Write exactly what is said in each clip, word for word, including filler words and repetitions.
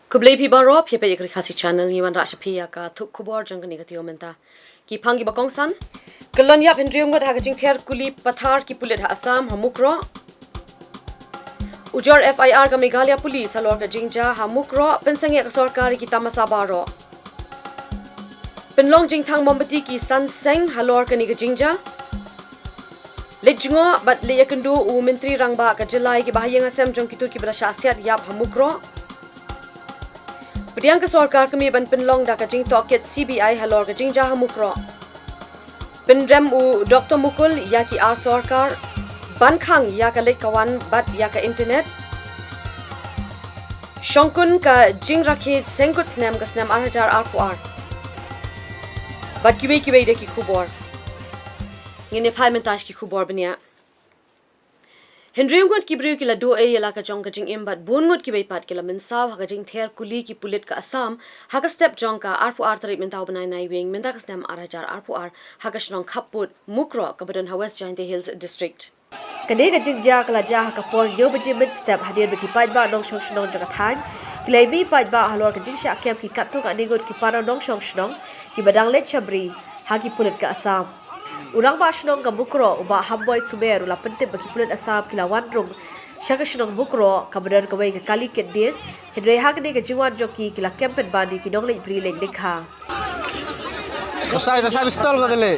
Khublei phi baroh, phi peit ïa ka Ri Khasi Channel, ngi wanrah sha phi ïa ka thup khubor jong kane ka taïew mynta. Ki phang kiba kongsan. Kyllon ïap hynriew ngut ha ka jingther kuli pathar ki pulit ha Assam, ha Mukroh. Ujor F I R ka Meghalaya Police halor ka jingjia ha Mukroh, pynsangeh ka sorkar ïa ki tamasa baroh. Pynlong jingthang mombati ki san seng halor kane ka jingjia. Leit jngoh bad leit ïakynduh u Myntri Rangbah ka jylla ïa kiba ha ïing ha sem jong kito kiba la shah siat ïap ha Mukroh. Pdiang ka sorkar kmie ban pynlong da ka jingtohkit C B I halor ka jingjia ha Mukroh. Pynrem u Doctor Mukul ïa ki ar sorkar ban khang ïa ka leit ka wan bad ïa ka internet. Shongkun ka jingrakhe seng kut snem ka snem ar hajar arphew ar. Bad kiwei kiwei de ki khubor. Ngin ïa phai mynta sha ki khubor bniah. Hynriew ngut ki briew ki la duh ei ïa la ka jong ka jingim bad bun ngut kiwei pat ki la mynsaw ha ka jingther kuli ki pulit ka Assam ha ka step jong ka arphew ar tarik mynta u bnai Naiwieng mynta ka snem ar hajar arphew ar ha ka shnong khappud Mukroh kaba don ha West Jaintia Hills District. Kane ka jingjia ka la jia ha ka por hynñiew baje mynstep hadien ba ki paidbah nongshong shnong jong ka thaiñ ki la ïa mih paidbah halor ka jingshah kem ki katto katne ngut ki para nongshong shnong kiba dang leit sha bri ha ki pulit ka Assam. U Rangbah Shnong ka Mukroh, u Bah Hamboi Sumer, u la pyntip ba ki pulit Assam ki la wan rung sha ka shnong Mukroh kaba don kawei ka kali kit dieng, hynrei ha kane ka jingwan jong ki ki la kem pynban ïa ki nongleit bri leit lyngkha. Rasai, rasai pistol ko dele.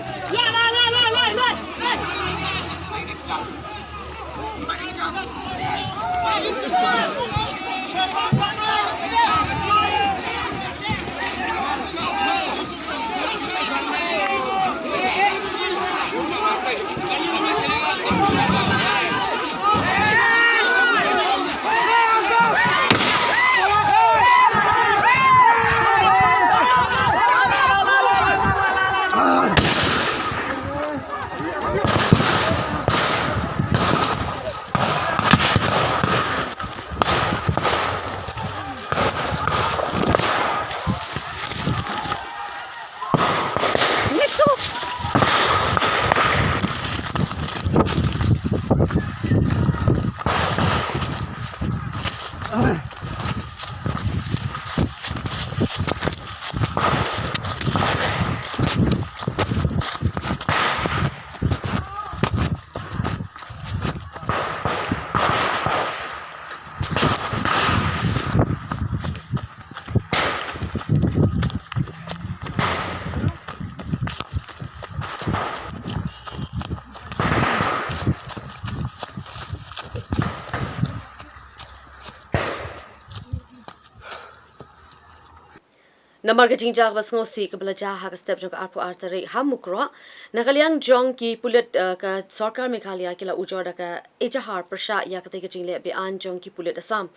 Namar ka jingjia kaba sngewsih kaba la jia ha ka step jong ka arphew ar tarik ha Mukroh, na ka liang jong ki pulit, eh, ka sorkar Meghalaya ki la ujor da ka ejahar pyrshah ïa katei ka jingleh be-aiñ jong ki pulit Assam.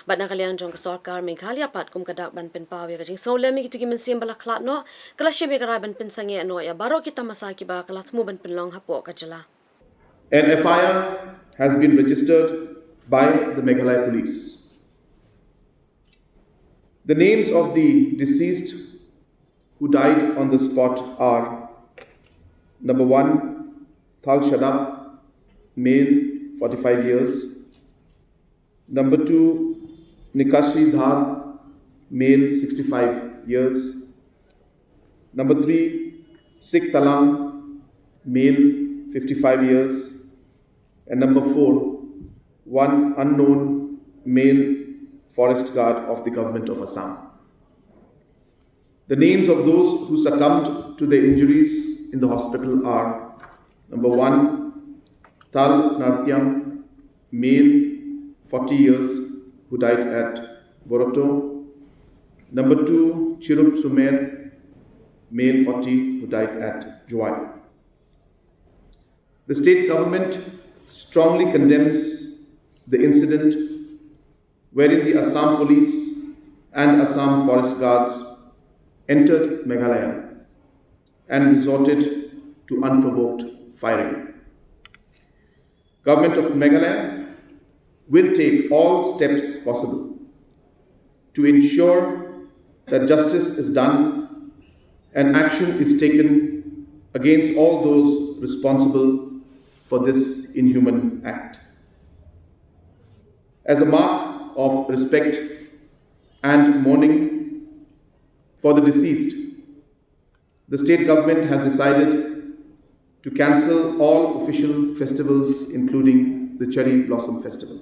Bad na ka liang jong ka sorkar Meghalaya pat kum ka dak ban pynpaw ïa ka jingsngewlem ïa kito ki mynsiem ba la khlad noh, ka la shim ïa ka rai ban pynsangeh noh ïa baroh ki tamasa kiba ka la thmu ban pynlong hapoh ka jylla. An F I R has been registered by the Meghalaya Police. The names of the deceased who died on the spot are: number one, Thal Shadap, male, forty-five years. Number two, Nikashi Dhar, male, sixty-five years. Number three, Sik Talang, male, fifty-five years. And number four, one unknown male forest guard of the government of Assam. The names of those who succumbed to their injuries in the hospital are: number one, Thal Nartiang, male, forty years, who died at Boroto. Number two, Chirup Sumer, male, forty, who died at Jowai. The state government strongly condemns the incident wherein the Assam police and Assam forest guards entered Meghalaya and resorted to unprovoked firing. Government of Meghalaya will take all steps possible to ensure that justice is done and action is taken against all those responsible for this inhuman act. As a mark of respect and mourning for the deceased, the state government has decided to cancel all official festivals, including the Cherry Blossom Festival.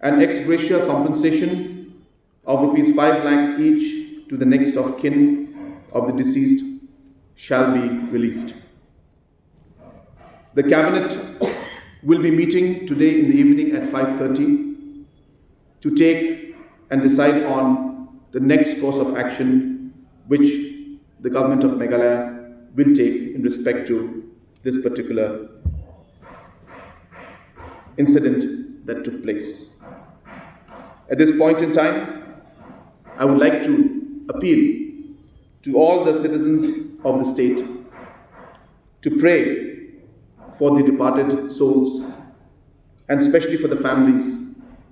An ex gratia compensation of rupees five lakhs each to the next of kin of the deceased shall be released. The cabinet will be meeting today in the evening at five thirty to take and decide on the next course of action which the government of Meghalaya will take in respect to this particular incident that took place. At this point in time, I would like to appeal to all the citizens of the state to pray for the departed souls and especially for the families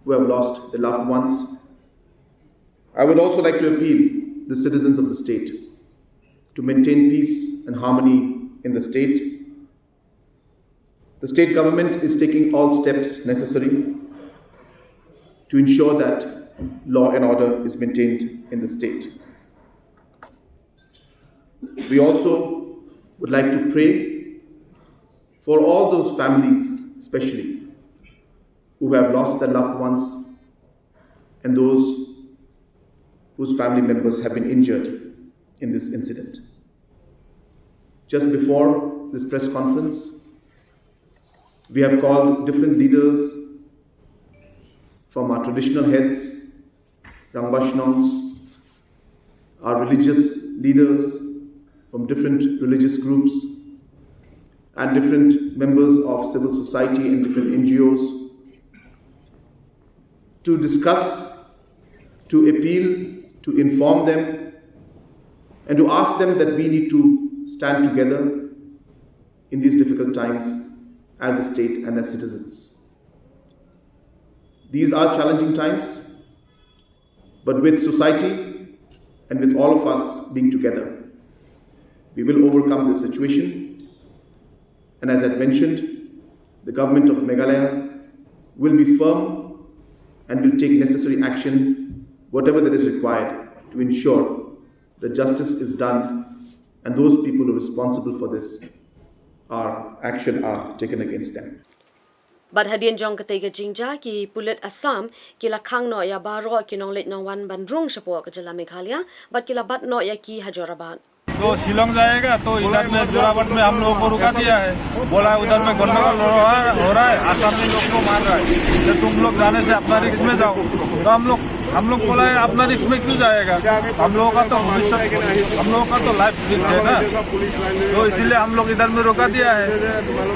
who have lost their loved ones. I would also like to appeal the citizens of the state to maintain peace and harmony in the state. The state government is taking all steps necessary to ensure that law and order is maintained in the state. We also would like to pray for all those families, especially who have lost their loved ones and those whose family members have been injured in this incident. Just before this press conference, we have called different leaders from our traditional heads, Rangbah Shnongs, our religious leaders from different religious groups, and different members of civil society and different N G Os to discuss, to appeal, to inform them, and to ask them that we need to stand together in these difficult times as a state and as citizens. These are challenging times, but with society and with all of us being together, we will overcome this situation. And as I mentioned, the government of Meghalaya will be firm and will take necessary action, whatever that is required, to ensure that justice is done and those people who are responsible for this are action are taken against them. Bad hadien jong katei ka jingjia, ki pulit Assam ki la khang noh ïa baroh ki nongleit nongwan ban rung shapoh ka jylla Meghalaya bad ki la bat noh ïa ki ha Jorabat. तो शिलोंग जाएगा, तो इधर में जोराबाट में हम लोगों को रुका दिया है, बोला है उधर में गंडगोल हो रहा है, हो रहा है, आसामी लोग को मार रहा है, तो तुम लोग जाने से अपना रिस्क में जाओ। तो हम लोग हम लोग बोला है, अपना रिस्क में क्यों जाएगा? हम लोगों का तो भविष्य, हम लोगों का तो लाइफ रिस्क है ना, तो इसीलिए हम लोग इधर में रोका दिया है।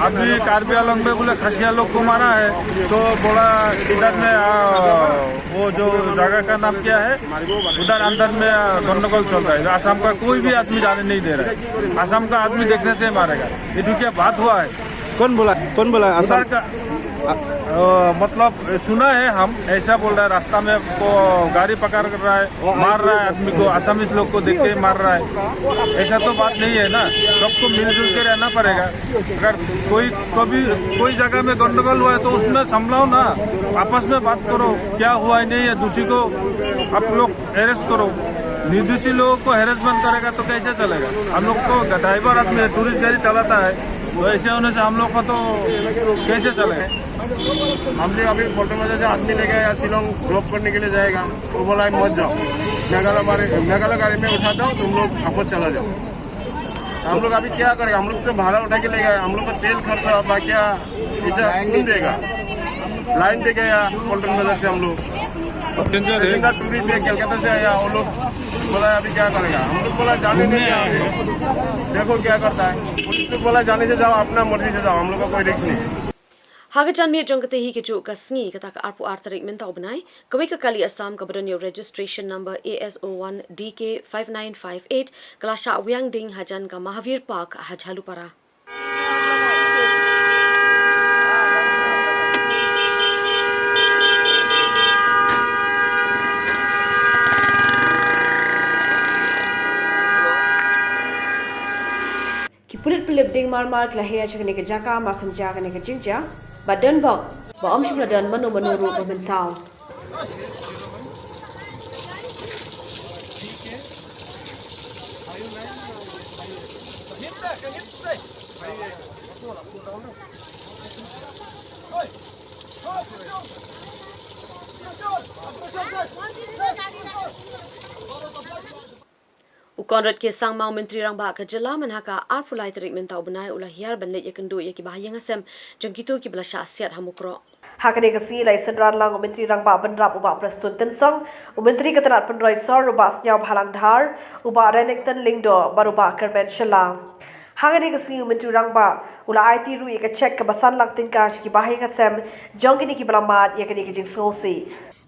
अभी कार्बी आंगलोंग में बोले खासिया लोग को मारा है, तो बोला इधर में, आ, वो जो जगह का नाम क्या है, उधर अंदर में, आ, गंडगोल चल रहा है। आसाम का कोई भी आदमी जाने नहीं दे रहा है। आसाम का आदमी देखने से मारेगा। ये जो क्या बात हुआ है, कौन बोला, कौन बोला? आसाम उधर का, अ, मतलब, सुना है हम, ऐसा बोल रहा है, रास्ता में को गाड़ी पकड़ कर रहा है, मार रहा है आदमी को, आसामीज लोग को देख के ही मार रहा है। ऐसा तो बात नहीं है ना, सबको मिलजुल के रहना पड़ेगा। अगर कोई, कभी कोई जगह में गंडगोल हुआ है तो उसमें संभलाओ ना, आपस में बात करो, क्या हुआ है नहीं है, दूसरी को आप लोग अरेस्ट करो। निर्दोषी लोगों को हैरेसमेंट करेगा तो कैसे चलेगा? हम लोग तो ड्राइवर आदमी है, टूरिस्ट गाड़ी चलाता है, तो ऐसे होने से हम लोग का तो कैसे चलेगा? हम लोग अभी पल्टन बाजार से आदमी लेके या शिलोंग ड्रॉप करने के लिए जाएगा, वो बोला है, "मत जाओ, मेघालय गाड़ी, मेघालय गाड़ी में उठा दो, तुम लोग वापस चला जाओ।" हम लोग अभी क्या करेगा? हम लोग तो भाड़ा उठा के ले गए, हम लोग का तेल खर्चा, बाकी ऐसा कौन देगा? लाइन देके आया पल्टन बाजार से हम लोग। पैसेंजर है। पैसेंजर टूरिस्ट है, कलकत्ता से आया, वो लोग बोला अभी क्या करेगा? हम लोग बोला जाने नहीं दिया अभी। देखो क्या करता है। पुलिस लोग बोला जाने से जाओ, अपना मर्जी से जाओ, हम लोग का कोई रिस्क नहीं है। Ha ka janmiet jong kata hi ka juh ka sngi, kata ka arphew ar tarik mynta u bnai, kawei ka kali Assam kaba don ïa u registration number A S O one D K five nine five eight ka la shah wiang ding hajan ka Mahavir Park ha Jhalupara. Ki pulit pylip ding mar mar ki la heh sha kane ka jaka mar shen jia kane ka jingjia, bad don bok ba ym shym la don mano mano ruh ba mynsaw. U Conrad K Sangma, u Myntri Rangbah ka jylla, mynha ka arphew lai tarik mynta u bnai u la hiar ban leit ïakynduh ïa ki bahaïing hasem jong kito kiba la shah siat ha Mukroh. Ha kane ka sngi la ïasynran lang u Myntri Rangbah Bynrap u Bah Prestone Tynsong, u Myntri ka tnat pynroi sor u Bah Sniawbhalang Dhar, u Bah Renikton Lyngdoh bad u Bah Kyrmen Shylla. Ha kane ka sngi u Myntri Rangbah u la aiti ruh ïa ka cheque kaba san lak tyngka sha ki bahaïing hasem jong kine kiba la mad ïa kane ka jingsngewsih.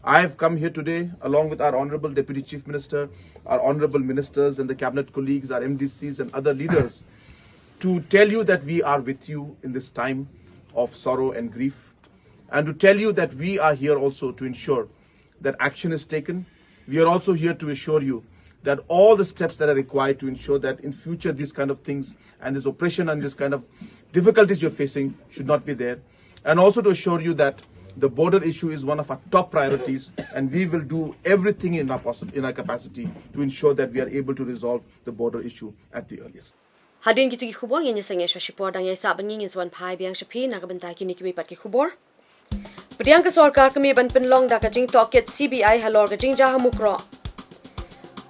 I have come here today along with our Honorable Deputy Chief Minister, our Honorable Ministers and the Cabinet colleagues, our M D Cs and other leaders to tell you that we are with you in this time of sorrow and grief, and to tell you that we are here also to ensure that action is taken. We are also here to assure you that all the steps that are required to ensure that in future these kind of things and this oppression and this kind of difficulties you're facing should not be there. And also to assure you that the border issue is one of our top priorities, and we will do everything in our possi-, in our capacity to ensure that we are able to resolve the border issue at the earliest. Hadien kito ki khubor ngin ïaseng ïa shuwa shipor, dang ïaisah ban ngin sa wan phai biang sha phi na ka bynta kine kiwei pat ki khubor. Pdiang ka sorkar kmie ban pynlong da ka jingtohkit C B I halor ka jingjia ha Mukroh.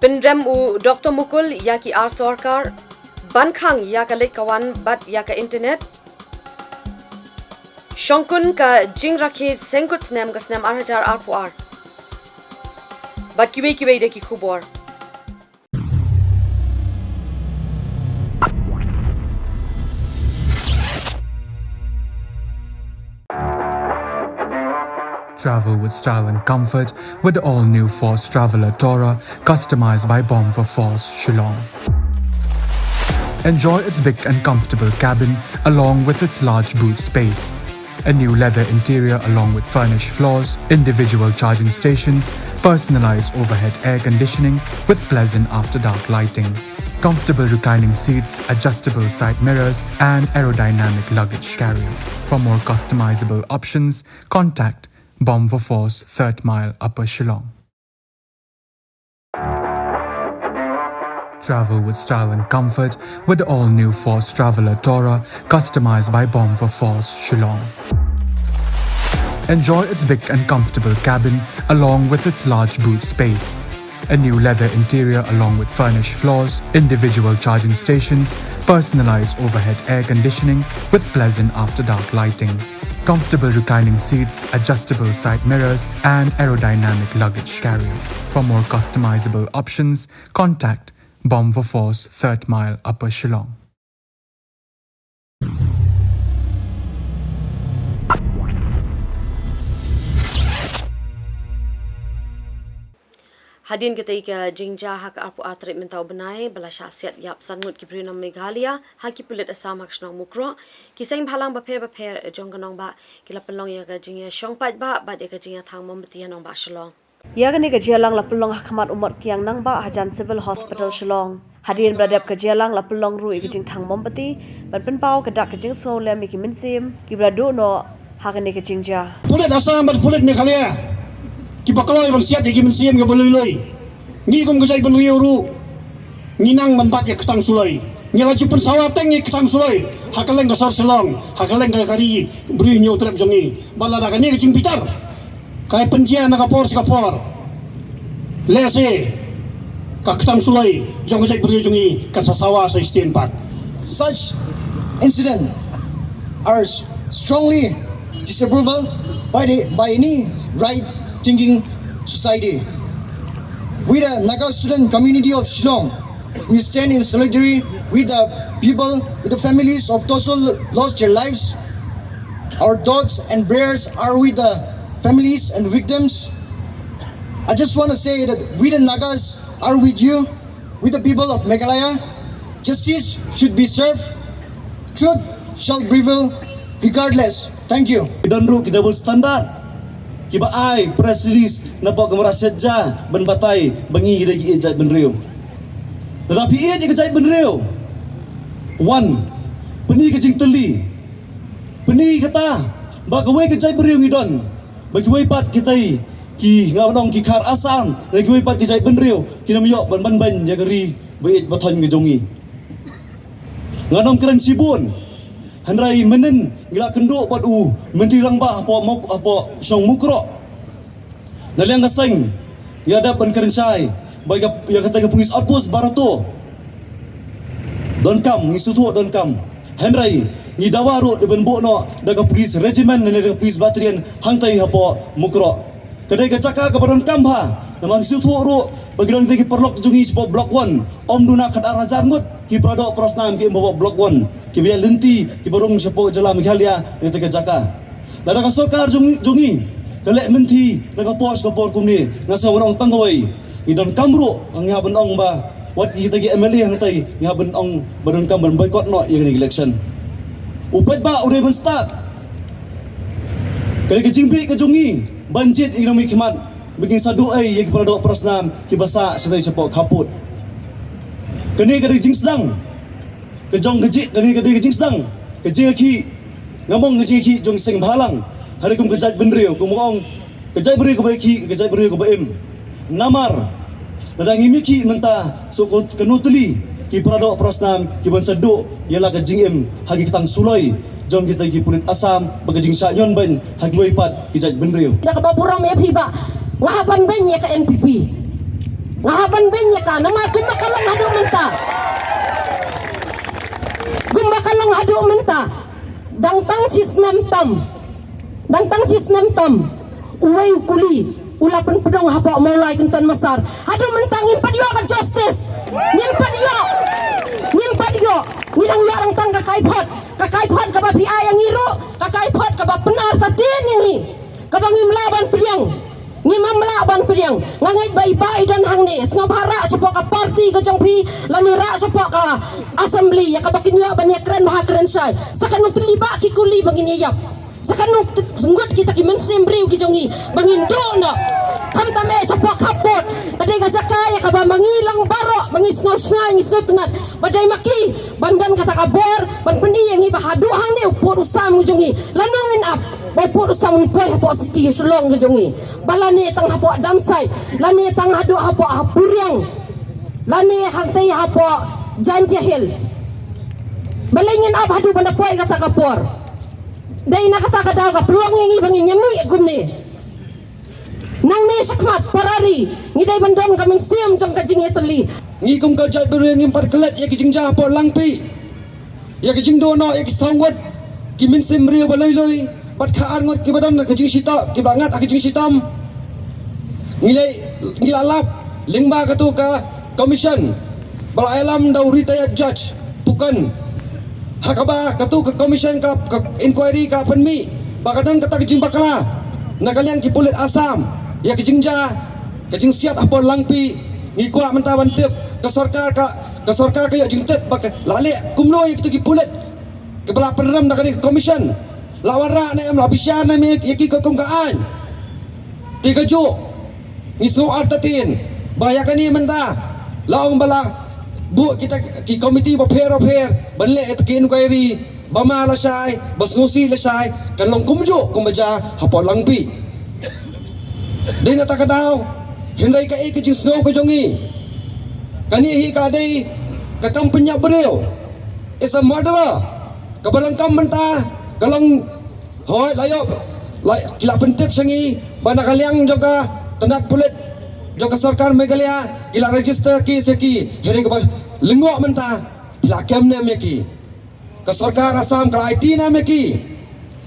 Pynrem u Doctor Mukul ïa ki ar sorkar ban khang ïa ka leit ka wan bad ïa ka internet. Shongkun ka jingrakhe sengkut snem ka snem ar hajar arphew ar. Bad kiwei kiwei de ki khubor. Travel with style and comfort with the all-new Force Traveller Tourer, customized by Bomber Force, Shillong. Enjoy its big and comfortable cabin along with its large boot space. A new leather interior along with furnished floors, individual charging stations, personalized overhead air conditioning with pleasant after-dark lighting. Comfortable reclining seats, adjustable side mirrors, and aerodynamic luggage carrier. For more customizable options, contact Bomber Force, Third Mile, Upper Shillong. Travel with style and comfort with the all-new Force Traveller Tourer, customized by Bomber Force, Shillong. Enjoy its big and comfortable cabin along with its large boot space. A new leather interior along with furnished floors, individual charging stations, personalized overhead air conditioning with pleasant after-dark lighting. Comfortable reclining seats, adjustable side mirrors, and aerodynamic luggage carrier. For more customizable options, contact Bomber Force, Third Mile, Upper Shillong. Hadien katei ka jingjia ha ka arphew ar tarik mynta u bnai, ba la shah siat ïap san ngut ki briew na Meghalaya ha ki pulit Assam ha ka shnong Mukroh, ki seng bhalang bapher bapher jong ka nongbah ki la pynlong ïa ka jingïashong paidbah bad ïa ka jingïathang mombati ha nongbah Shillong. Ïa kane ka jingïalang la pynlong ha khmat u mot kiang nangbah hajan Civil Hospital Shillong. Hadien ba la dep ka jingïalang la pynlong ruh ïa ka jingthang mombati ban pynpaw ka dak ka jingsngewlem ïa ki mynsiem kiba la duh noh ha kane ka jingjia. Pulit Assam bad pulit Meghalaya kiba kloi ban siat ïa ki mynsiem kiba lui lui. Ngi kum ka jaitbynriew ruh ngi nang ban bat ïa ka ktang suloi. Ngi la ju pynsawa teng ïa ka ktang suloi ha kylleng ka sor Shillong, ha kylleng ka ri briew hynñiewtrep jong ngi. Bad lada kane ka jingbitar ka pynjia na ka por sha ka por, lehse ka ktang suloi jong ka jaitbynriew jong ngi kan sa sawa sa shisien pat. Such incidents are strongly disapproval by the, by any right-thinking society. We, the Naga student community of Shillong, we stand in solidarity with the people, with the families of those who lost their lives. Our thoughts and prayers are with the families and victims. I just want to say that we, the Nagas, are with you, with the people of Meghalaya. Justice should be served. Truth shall prevail regardless. Thank you. Ki don ruh ki double standard kiba ai press release napoh ka mrad shet ja ban batai ba ngi ki dei ki ïeit jaitbynriew. Lada phi ïeit ïa ka jaitbynriew, wan, pyni ka jingtylli, pyni kata ba kawei ka jaitbynriew ngi don, ba kiwei pat kitei ki, nga ong, ki khar Assam, na kiwei pat ki jaitbynriew kin ym ïoh ban ban beiñ ïa ka ri ba ïeit ba thoiñ ka jong ngi. Nga ong kren shibun. Hynrei mynnin ngi la kynduh bad u Myntri Rangbah hapoh Muk-, hapoh Shong Mukroh. Na liang ka seng, ïa dap ban kren shai ba ïa ka, ïa kata ka police outpost Barato. Donkam, ngi sngewthuh donkam. Hynrei ngi dawa ruh dei ban buh noh da ka police regiment ne da ka police battalion hangtai hapoh Mukroh. Ka dei ka jaka kaba donkam bha. Namar ngi sngewthuh ruh ba ki don kita ki paralok jong ngi shapoh Block One, ym duna khatar hajar ngut ki paradoh parasnam ki im hapoh Block One, kiba ïaid lynti, kiba rung shapoh jylla Meghalaya, na kita ka jaka. Lada ka sorkar jong, jong ngi ka leh mynthi na ka por sha ka por kumne, nga sngew ban ong tang kawei, ngi donkam ruh, ngi hap ban ong ba wat kita ki M L A hangtai, ngi hap ban ong ba donkam ban boycott noh ïa kane ka election. U paidbah u dei ban stad. Ka dei ka jingbieit ka jong ngi ban jied ïa ki nongmihkhmat ba kin sa duh ei ïa ki paradoh parasnam kiba sah shatai shapoh khappud. Kane ka dei ka jingsdang ka jong ka jing, kane ka dei ka jingsdang ka jingïakhih. Ngam ong ka jingïakhih jong seng bhalang, hynrei kum ka jaitbynriew, kum ong ka jaitbynriew kaba ïakhih, ka jaitbynriew kaba im. Namar lada ngim ïakhih mynta, shu kano tylli ki paradoh parasnam ki ban sa duh ïa la ka jingim ha ki ktang suloi jong kita ki pulit Assam, bad ka jingshah ñion beiñ ha kiwei pat ki jaitbynriew. Da kaba burom ïa phi ba nga hap ban beiñ ïa ka N P P. Nga hap ban beiñ ïa ka, namar kumba ka long haduh mynta. Kumba ka long haduh mynta. Dang tang shi snem tam. Dang tang shi snem tam. Uwei u kuli u la pynpdong hapoh Mawlai Kynton Massar. Haduh mynta ngim pat ïoh ka justice. Ngim pat ïoh. Ngim pat ïoh. Ngi dang ïoh dang tang ka kaiphod. Ka kaiphod kaba phi ai ïa ngi ruh, ka kaiphod kaba pynartatien ïa ngi, kaba ngim lah ban pdiang. Ngim lah ban pdiang. Nga ngeit ba i Bah i don hangne, sngewbha rah shapoh ka party ka jong phi, lane rah shapoh ka assembly, ïa kaba kin ïoh ban ïakren bha kren shai. Sa kano tylli bah ki kuli ba ngin ïa ïap. Sa kano ngut kita ki mynsiem briew ki jong ngi ba ngin duh noh. Khamtam eh shapoh khappud. Ka dei ka jaka ïa kaba ma ngi lang baroh ba ngi sngew shngaiñ, ngi sngew tynnat. Ba dei ma ki ban don kata ka bor ban pyni ïa ngi ba haduh hangne u pud u sam u jong ngi, lano ngin ap ba u pud u sam un poi hapoh City Shillong ka jong ngi, ba lane tang hapoh Damsait, lane tang haduh hapoh ha Puriang, lane hangtei hapoh Jaintia Hills. Balei ngin ap haduh ban da poi kata ka por? Dei na kata ka daw ka pynlong ïa ngi ba ngin ïa mih kumne. Nangne shakhmat para ri ngi dei ban don ka mynsiem jong ka jingïatylli. Ngi kum ka jaitbynriew ngim pat klet ïa ka jingjia hapoh Langpih, ïa ka jingduh noh ïa ki saw ngut ki mynsiem briew ba lui lui, bad khatar ngut kiba don ka jingshitom, kiba ngat ha ka jingshitom. Ngi la, ngi la lap lyngba katu ka commission ba la ïalam da u retired judge Phukan. Ha kaba katu ka commission ka, ka inquiry ka pynmih ba ka don kata ka jingbakla na ka liang ki pulit Assam ïa ka jingjia, ka jingsiat hapoh Langpih. Ngi kwah mynta ban tip, ka sorkar ka, ka sorkar ka ïoh jingtip ba ka la leh kumno ïa kitu ki pulit kiba la pynrem da kane ka commission. La wanrah ne em, la bishar ne em ïa ki kum ka aiñ? Te kajuh ngi sngew artatien ba ïa kane mynta la ong ba la buh kita ki komiti bapher bapher ban leh ïa ki inquiry ba ma lashai, ba sngewsih lashai, kan long kumjuh kumba jia hapoh Langpih. Dei na kata ka daw, hynrei kaei ka jingsngew ka jong ngi? Kane hi ka dei ka kam pynïap briew. It's a murderer. Kaba long kam mynta ka long, hooid, la ïoh, la, ki la pyntip sha ngi ba na ka liang jong ka tnat pulit jong ka sorkar Meghalaya ki la register case ïa ki. Hynrei kaba lyngngoh mynta, ki la kem nem ïa ki. Ka sorkar Assam ka la aiti nam ïa ki.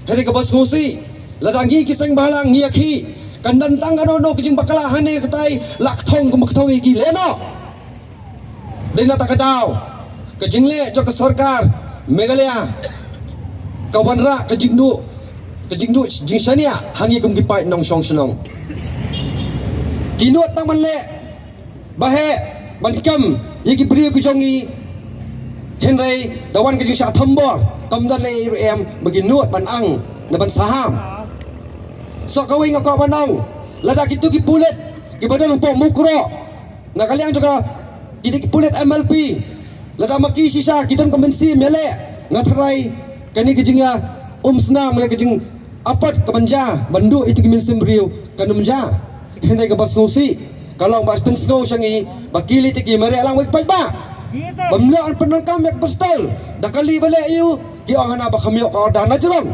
Hynrei kaba sngewsih, lada ngi ki seng bhalang ngi ïakhih, kan don tang kano kano ka jingbakla hangne katai, la kthong kum kthong ïa ki lehnoh. Dei na kata ka daw, ka jingleh jong ka sorkar Meghalaya ka wanrah ka jingduh, ka jingduh jingshaniah ha ngi kum ki paid nongshong shnong. Ki nud tang ban leh ba heh ban kem ïa ki briew ki jong ngi. Hynrei da wan ka jingshah thombor, kam don ei ei ruh em ba ki nud ban ang ne ban saham. Sa kawei nga kwah ban ong, lada kitu ki pulit kiba don hapoh Mukroh, na ka liang jong ka, ki dei ki pulit M L P, lada ma ki shisha ki don ka mynsiem ïaleh, nga tharai kane ka jingïa um snam ne ka jing apot ka ban jia ban duh ïa kitu ki mynsiem briew kan ym jia. Hynrei kaba sngewsih ka long ba pynsngew sha ngi ba ki lei te ki mareh lang wei paidbah. Bym lah ban pyndonkam ïa ka pistol. Da kali ba leh ïa u, ki ong hana ba kham ïoh ka order na jrong.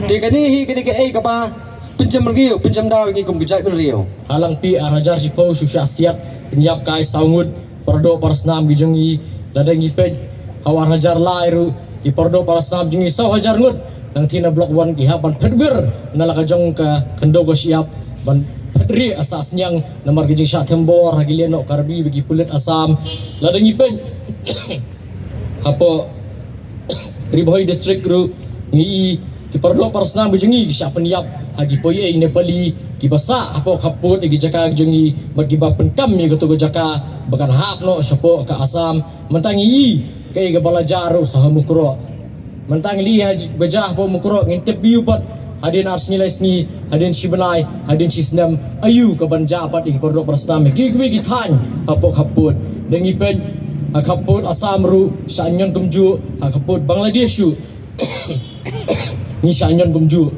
Te kane hi kane kaei kaba pynjem rngiew, pynjem daw ïa ngi kum ka jaitbynriew. Ha Langpih ar hajar shiphew shu shah siat, pynïap kai saw ngut, para doh para snam ki jong ngi, lada ngi peit ha u ar hajar lai ruh, ki para doh para snam jong ngi saw hajar ngut, nangta na Block One ki hap ban phet wir na la ka jong ka khyndew ka shyiap, ban phet rieh ha sah synñiang namar ka jingshah them bor ha ki lehnoh Karbi bad ki pulit Assam. Lada ngi peit hapoh Ri Bhoi District ruh ngi i ki para doh para snam ki jong ngi ki shah pynïap ha ki poiei Nepali kiba sah hapoh khappud ïa ki jaka ki jong ngi bad kiba pynkam ïa kato ka jaka ba kan hap noh shapoh ka Assam. Mynta ngi i kaei kaba la jia ruh sha ha Mukroh. Mynta ngi i ha j-, ba jia hapoh Mukroh, ngin tip ïa u pat hadien ar sngi lai sngi, hadien shi bnai, hadien shi snem, aïu kaban jia pat ïa ki para doh para snam ha kiwei kiwei ki thaiñ hapoh khappud. Da ngi peit ha khappud Assam ruh shah ñion kumjuh, ha khappud Bangladesh ruh ngi shah ñion kumjuh.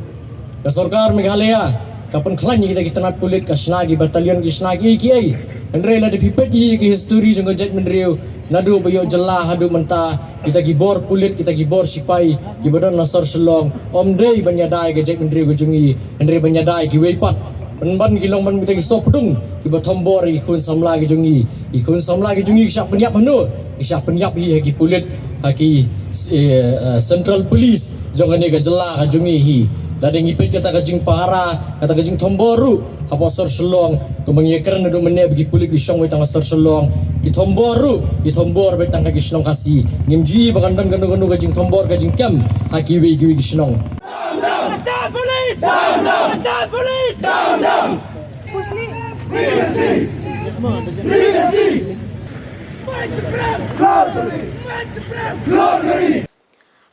Ka sorkar Meghalaya ka pynkhlaiñ ïa kita ki tnat pulit, ka shna ki battalion, ki shna kiei kiei. Hynrei lada phi peit ïa ki history jong ka jaitbynriew, naduh ba ïoh jylla haduh mynta, kita ki bor pulit, kita ki bor sipai kiba don na sor Shillong, ym dei ban ïada ïa ka jaitbynriew ka jong ngi, hynrei ban ïada ïa kiwei pat. Pynban ki long ban kita ki sohpdung kiba thombor ïa ki khun samla ki jong ngi. Ki khun samla ki jong ngi ki shah pynïap hano, ki shah pynïap hi ha ki pulit, ha ki, eh, eh, Central Police jong kane ka jylla ka jong ngi hi. Lada ngi peit kata ka jingpahara, kata ka jingthombor ruh hapoh sor Shillong, kumba ngi ïakren naduh mynne ba ki pulit ki shong beit tang ha sor Shillong, ki thombor ruh ki thombor beit tang ha ki shnong Khasi. Ngim ju i ba kan don kano kano ka jingthombor ka jingkem ha kiwei kiwei ki shnong. Down, down! Assam Police! Down, down! Assam Police! Down, down! Push me. Free the sea! Free the sea! White supreme! Glory! White supreme! Glory!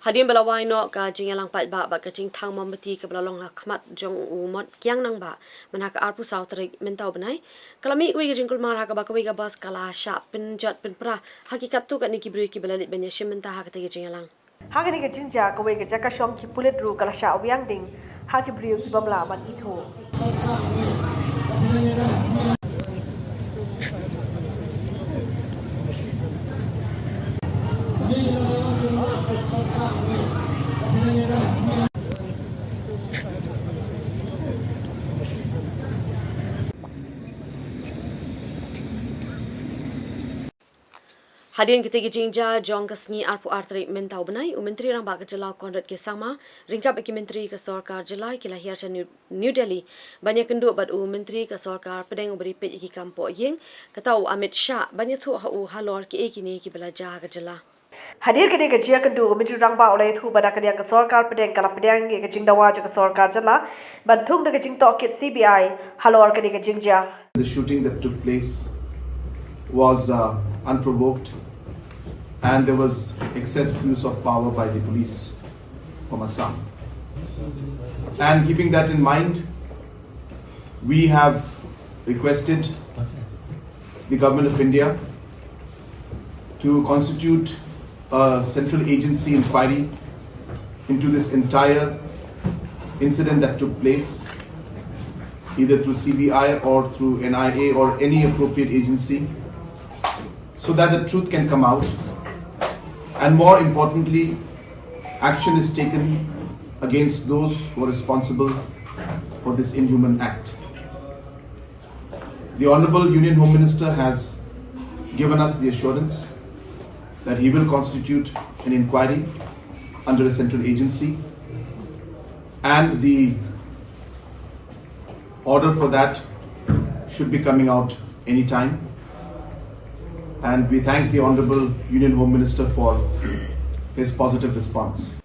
Hadien ba la wai noh ka jingïalang paidbah bad ka jingthang mombati kaba la long ha khmat jong u Mot Kiang Nangbah, mynta ka arphew saw tarik mynta u bnai, ka la mih kawei ka jingkulmar ha kaba kawei ka bus ka la shah pynjot pynpra ha ki katto katne ki briew kiba la leit ban ïashim bynta ha kata ka jingïalang. Ha kane ka jingjia kawei ka jaka shong ki pulit ruh ka la shah wiang ding ha ki briew ki bym lah ban ithuh. Hadien kata ka jingjia jong ka sngi arphew ar tarik mynta u bnai, u Myntri Rangbah ka jylla Conrad K Sangma ryngkat bad ki myntri ka sorkar jylla ki la hiar sha New, New Delhi ban ïakynduh bad u Myntri ka sorkar pdeng uba dei peit ïa ki kam pohïing, kata u Amit Shah, ban ïathuh ha u halor kiei kine kiba la jia ha ka jylla. Hadien kane ka jingïakynduh, u Myntri Rangbah u la ïathuh ba na ka liang ka sorkar pdeng ka la pdiang ïa ka jingdawa jong ka sorkar jylla ban thung da ka jingtohkit C B I halor kane ka jingjia. The shooting that took place was, uh, unprovoked, and there was excess use of power by the police from Assam. And keeping that in mind, we have requested the Government of India to constitute a central agency inquiry into this entire incident that took place, either through C B I or through N I A or any appropriate agency, so that the truth can come out. And more importantly, action is taken against those who are responsible for this inhuman act. The Honorable Union Home Minister has given us the assurance that he will constitute an inquiry under a central agency, and the order for that should be coming out anytime. And we thank the Honorable Union Home Minister for his positive response.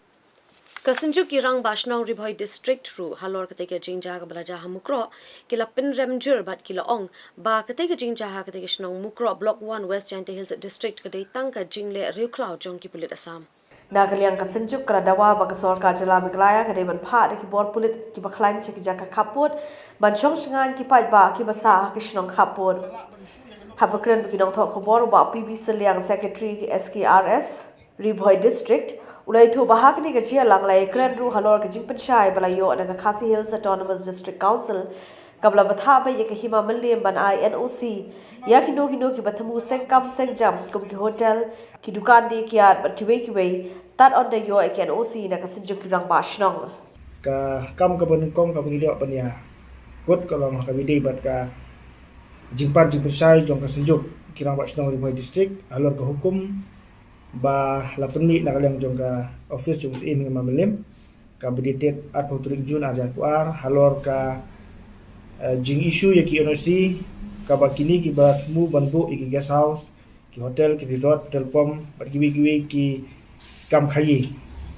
Ka Synjuk ki Rangbah Shnong Ri Bhoi District ruh halor katei ka jingjia kaba la jia ha Mukroh ki la pynrem jur bad ki la ong ba katei ka jingjia ha katei ka shnong Mukroh Block One West Jaintia Hills District ka dei tang ka jingleh riewkhlaw jong ki pulit Assam. Na ka liang ka Synjuk ka la dawa ba ka sorkar jylla Meghalaya ka dei ban phah da ki bor pulit kiba khlaiñ sha ki jaka khappud ban shong shngaiñ ki paidbah kiba sah ha ki shnong khappud. Haba kren bad ki nongthoh khubor, u Bah P B Sylliang, Secretary ki S K R S Ri Bhoi District, u la ïathuh ba ha kane ka jingïalang la ïakren ruh halor ka jingpynshai ba la ïoh na ka Khasi Hills Autonomous District Council Kaba la bthah beit ïa ka Hima Mylliem ban ai N O C ïa kino kino kiba thmu seng kam seng jam kum ki hotel, ki dukan die kiad bad kiwei kiwei, tad ynda ïoh ïa ki N O C na ka Synjuk ki Rangbah Shnong. Ka kam kaba nyngkong kaba ngi ïoh ban ïa kut ka long ha kaba ïadei bad ka jingpan jingpynshai jong ka Synjuk ki Rangbah Shnong Ri Bhoi District halor ka hukum ba la pynmih na ka liang jong ka office jong u Syiem Hima Mylliem, kaba dated arphew tarik Jun ar hajar arphew ar, halor ka, eh, jing issue ïa ki N O C, kaba kine kiba thmu ban buh ïa ki guest house, ki hotel, ki resort, petrol pump bad kiwei kiwei ki kam khaïi.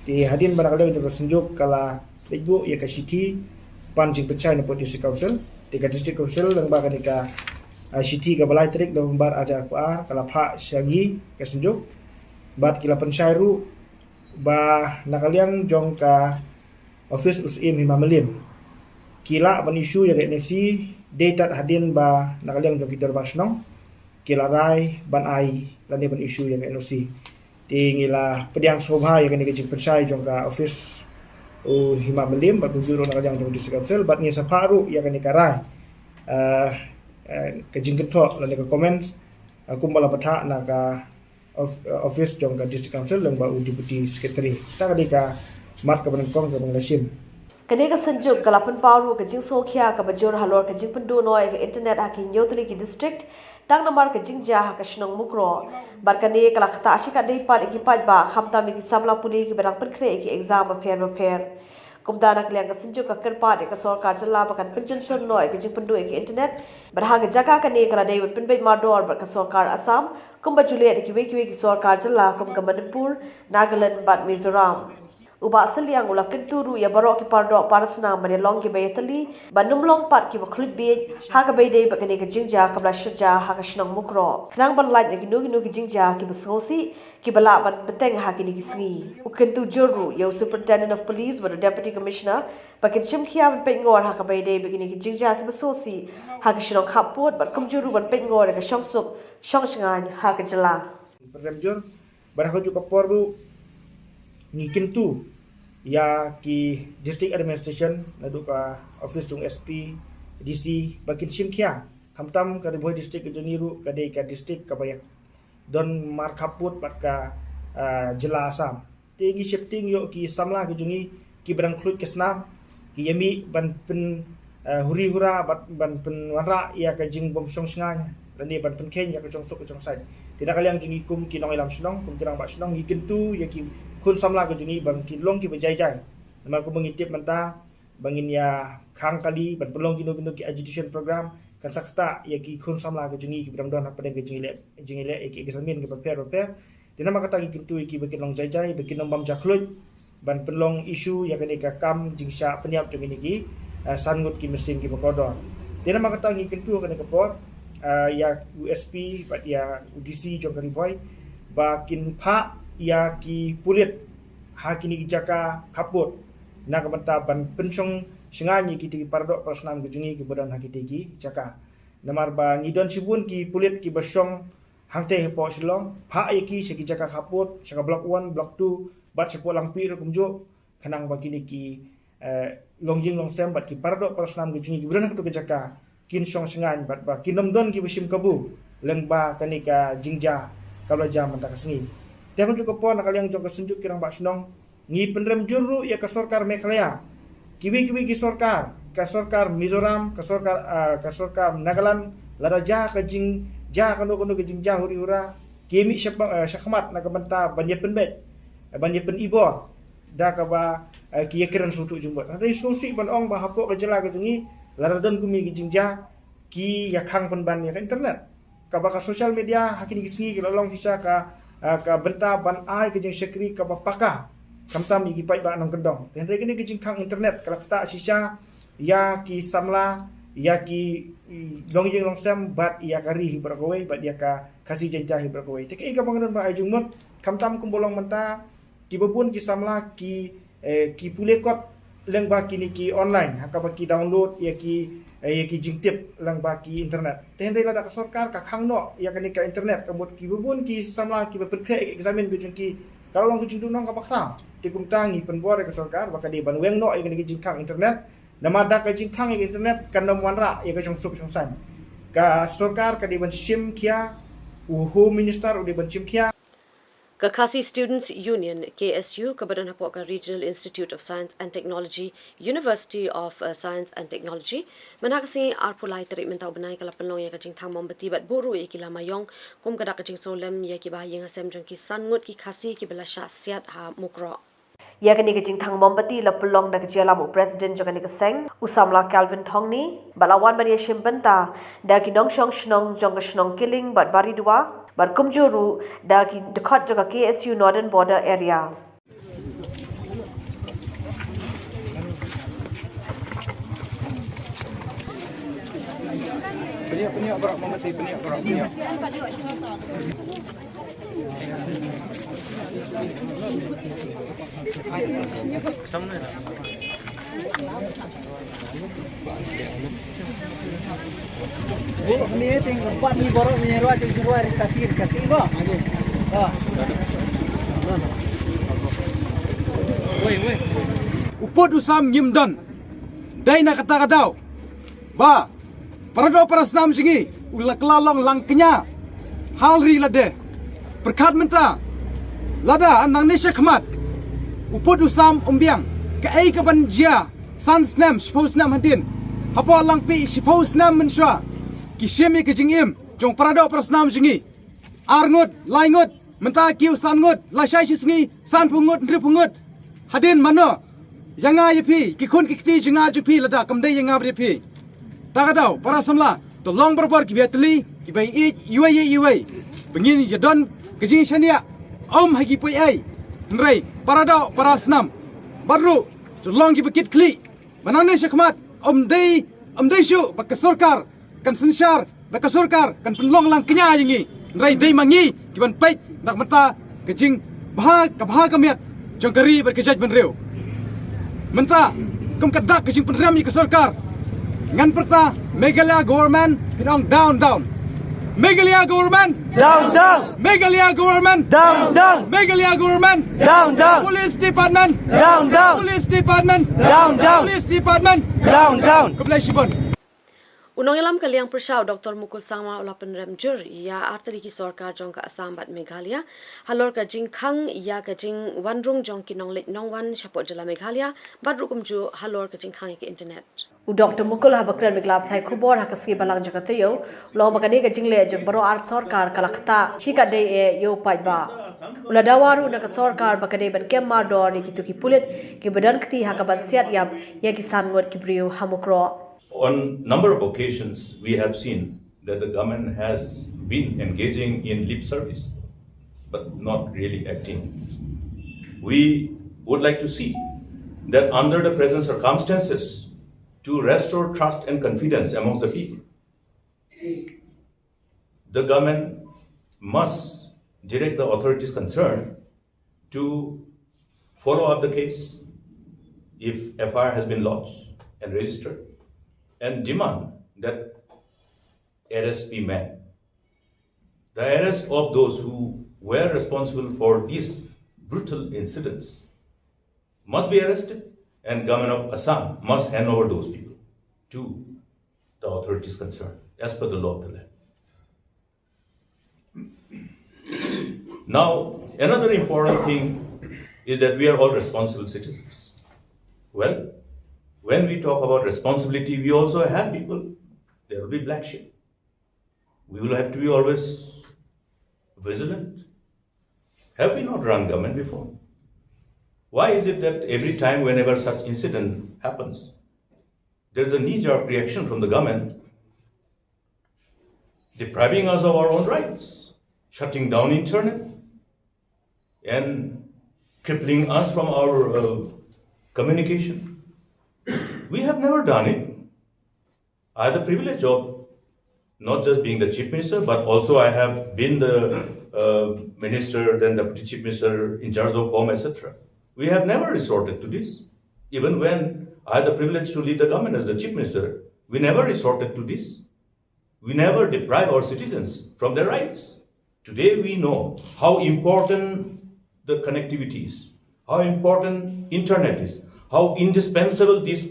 Te hadien ba na ka liang jong ka Synjuk ka la leit buh ïa ka shithi pan jingpynshai na ka District Council, te ka District Council lyngba kane ka, eh, shithi kaba lai tarik November ar hajar arphew ar ka la phah sha ngi ka Synjuk bad ki la pynshai ruh ba na ka liang jong ka office u Syiem Hima Mylliem ki lah ban issue ïa ka N O C dei tad hadien ba na ka liang jong ki Dorbar Shnong ki la rai ban ai lane ban issue ïa ka N O C. Te ngi la pdiang sngewbha ïa kane ka jingpynshai jong ka office u Hima Mylliem bad kumjuh ruh na ka liang jong District Council bad ngi sa phah ruh ïa kane ka rai, eh, eh, ka jingkynthoh lane ka comment, eh, kumba la bthah na ka of-, uh, office jong ka District Council lyngba u Deputy Secretary. Kata ka dei ka mat kaba nyngkong kaba ngi la shim. Kane ka Synjuk ka la pynpaw ruh ka jingsngewkhia kaba jur halor ka jingpynduh noh ïa ka internet ha ki hynñiew tylli ki district tang namar ka jingjia ha ka shnong Mukroh. Bad kane ka la ktah shikatdei pat ïa ki paidbah khamtam ïa ki samla pule kiba dang pynkhreh ïa ki exam bapher bapher. Kumta na ka liang ka Synjuk ka kyrpad ïa ka sorkar jylla ba kan pynjynshun noh ïa ka jingpynduh ïa ka internet. Bad ha ka jaka kane ka la dei ban pynbeit mardor bad ka sorkar Assam kumba ju leh da kiwei kiwei ki sorkar jylla kum ka Manipur, Nagaland bad Mizoram. U Bah Sylliang u la kyntu ruh ïa baroh ki pardoh parasnam ban ïalong kiba ïatylli ban ym long pat kiba khluit bieit ha kaba ïadei bad kane ka jingjia kaba la shah jia ha ka shnong Mukroh khnang ban lait na kino kino ki jingjia kiba sngewsih kiba lah ban bteng ha kine ki sngi. U kyntu jur ruh ïa u Superintendent of Police bad u Deputy Commissioner ba kin shim khia ban peitngor ha kaba ïadei bad kine ki jingjia kiba sngewsih ha ka shnong khappud bad kumjuh ruh ban peitngor ïa ka shongsuk shongshngaiñ ha ka jylla. Pynrem jur, bad ha kajuh ka por ruh ngi kyntu ïa ki District Administration naduh ka office jong S P, D C ba kin shim khia. Khamtam ka Ri Bhoi District ka jong ngi ruh ka dei ka district kaba ïa don markhappud bad ka, ah, jylla Assam. Te ngi sheptieng ïoh ki samla ki jong ngi kiba dang khluit ka snam ki ïa mih ban pyn, ah, huri hura bad ban pynwanrah ïa ka jingbym shongshngaiñ lane ban pynkheiñ ïa ka shongsuk ka shongsaiñ. Te na ka liang jong ngi kum ki nongïalam shnong, kum ki rangbah shnong ngi kyntu ïa ki khun samla ki jong ngi ban ki long kiba jai jai. Namar kumba ngi tip mynta ba ngin ïa khang kali ban pynlong kino kino ki agitation program kan sa ktah ïa ki khun samla ki jong ngi kiba dang don hapdeng ka jingïaleh, jingïaleh ïa ki examin kiba pher bapher. Te namar kata ngi kyntu ïa ki ba kin long jai jai, ba kin ym bam jakhluit ban pynlong issue ïa kane ka kam jingshah pynïap jong kine ki, eh, san ngut ki mynsiem kiba kordor. Te namar kata ngi kyntu ha kane ka por, eh, ïa u S P bad ïa u D C jong ka Ri Bhoi ba kin phah ïa ki pulit ha kine ki jaka khappud na ka bynta ban pynshongshngaiñ ïa kita ki paradoh parasnam ki jong ngi kiba don ha kita ki jaka. Namar ba ngi don shibun ki pulit kiba shong hangtei hapoh Shillong, phah ïa ki sha ki jaka khappud, sha ka Block One, Block Two bad shapoh Langpih ruh kumjuh, khnang ba kine ki, eh, longïing longsem bad ki paradoh parasnam ki jong ngi kiba don ha kito ki jaka kin shongshngaiñ bad ba kin ym don kiba shim kabu lyngba kane ka jingjia kaba la jia mynta ka sngi. Te ha kajuh ka por na ka liang jong ka Synjuk ki Rangbah Shnong ngi pynrem jur ruh ïa ka sorkar Meghalaya, kiwei kiwei ki sorkar, ka sorkar Mizoram, ka sorkar, ah, ka sorkar Nagaland, lada jia ka jingjia kano kano ka jingjia huri hura, ki mih sha, ah, shakhmat na ka bynta ban ïa pynbeit, ban ïa pynibor da kaba, eh, ki ïa kren sngewthuh jingmut. Hynrei sngewsih ban ong ba hapoh ka jylla ka jong ngi lada don kumne ki jingjia ki ïa khang pynban ïa ka internet. Kaba ka social media ha kine ki sngi ki la long shisha ka, eh, ka bynta ban ai ka jingshakri kaba paka khamtam ïa ki paidbah nongkyndong. Te hynrei kane ka jingkhang internet ka la ktah shisha ïa ki samla, ïa ki, i, longïing longsem bad ïa ka ri hi baroh kawei bad ïa ka Khasi Jaiñtia hi baroh kawei. Te kaei kaba nga don ban ai jingmut khamtam kumba long mynta, kiba bun ki samla ki, eh, ki pule kot lyngba kine ki online, ha kaba ki download ïa ki, eh, ïa ki jingtip lyngba ki internet. Te hynrei lada ka sorkar ka khang noh ïa kane ka internet, ka mut kiba bun ki samla kiba pynkhreh ïa ka examin ka jong ki ka la long ka jingduhnong kaba khraw. Te kumta ngi pynbor ïa ka sorkar ba ka dei ban weng noh ïa kane ka jingkhang internet Namar da ka jingkhang ïa ka internet kan ym wanrah ïa ka jingsuk jingsaiñ. Ka sorkar ka dei ban shim khia, u Home Minister u dei ban shim khia. Ka Khasi Students Union, K S U, kaba don hapoh ka Regional Institute of Science and Technology, University of, uh, Science and Technology, mynta ka sngi arphew lai tarik mynta u bnai ka la pynlong ïa ka jingthang mombati bad buh ruh ïa ki lama ïong kum ka dak ka jingsngewlem ïa kiba ha ïing ha sem jong ki san ngut ki Khasi kiba la shah siat ha Mukroh. Ïa kane ka jingthang mombati la pynlong da ka jingïalam u President jong kane ka seng, u samla Kelvin Thongni, bad la wan ban ïashim bynta da ki nongshong shnong jong ka shnong Kiling bad Baridua, bad kumjuh ruh da ki dkhot jong ka K S U Northern Border Area. Ni ting empat ni borok ni ruah jeng ruah ri Khasi ri Khasi ba. Ba. Wei wei. U pud u sam ngim don. Dei na kata ka daw ba para doh para snam jong ngi u la kylla long lang kñia ha ri lade. Pyrkhat mynta lada nangne sha khmat u pud u sam um biang, kaei kaban jia san snem shiphew snem hadien? Hapoh Langpih shiphew snem mynshuwa ki shim ïa ka jingim jong para doh para snam jong ngi. Ar ngut, lai ngut, mynta ki u san ngut, lashai shi sngi sanphew ngut, hynriewphew ngut. Hadien mano? Ïa nga ïa phi, ki khun ki kti jong nga jong phi, lada kam dei ïa nga bad ïa phi. Ta ka daw para samla, to long barabor kiba ïatylli, kiba ïeit iwei ïa iwei, ba ngin ïa don ka jingshaniah. Ym ha ki poi ei, hynrei para doh para snam bad ruh to long kiba kit khlieh. Ba nangne sha khmat ym dei, ym dei shuh ba ka sorkar kan synshar, ba ka sorkar kan pynlong lang kñia ïa ngi, hynrei dei ma ngi kiban peit na ka bynta ka jingbha, ka bha ka miat jong ka ri bad ka jaitbynriew. Mynta kum ka dak ka jingpynrem ïa ka sorkar, ngan pyrta Meghalaya government, phin ong down, down. Meghalaya government, down, down. Meghalaya government, down, down. Meghalaya government, down, down. Police department, down, down. Police department, down, down. Police department, down, down. Khublei shibun. U nongïalam ka liang pyrshah u Doktor Mukul Sangma u la pynrem jur ïa artylli ki sorkar jong ka Assam bad Meghalaya halor ka jingkhang ïa ka jingwan rung jong ki nongleit nongwan shapoh jylla Meghalaya bad ruh kumjuh halor ka jingkhang ïa ka internet. U Doktor Mukul haba kren bad ki lad pathai khubor ha ka sngi Balang jong ka taïew, u la ong ba kane ka jingleh jong baroh ar sorkar ka la ktah shi katdei eh ïa u paidbah. U la dawa ruh na ka sorkar ba ka dei ban kem mardor ïa kito ki pulit kiba don kti ha kaban siat ïap ïa ki san ngut ki briew ha Mukroh. On number of occasions, we have seen that the government has been engaging in lip service, but not really acting. We would like to see that under the present circumstances, to restore trust and confidence amongst the people, the government must direct the authorities concerned to follow up the case if F I R has been lodged and registered, and demand that arrest be made. The arrest of those who were responsible for these brutal incidents must be arrested, and government of Assam must hand over those people to the authorities concerned as per the law of the land. Now, another important thing is that we are all responsible citizens. Well, when we talk about responsibility, we also have people, there will be black sheep. We will have to be always vigilant. Have we not run government before? Why is it that every time, whenever such incident happens, there's a knee-jerk reaction from the government depriving us of our own rights, shutting down internet, and crippling us from our, uh, communication? We have never done it. I had the privilege of not just being the chief minister, but also I have been the, uh, minister, then deputy chief minister in charge of home, et cetera. We have never resorted to this. Even when I had the privilege to lead the government as the chief minister, we never resorted to this. We never deprive our citizens from their rights. Today we know how important the connectivity is, how important internet is, how indispensable this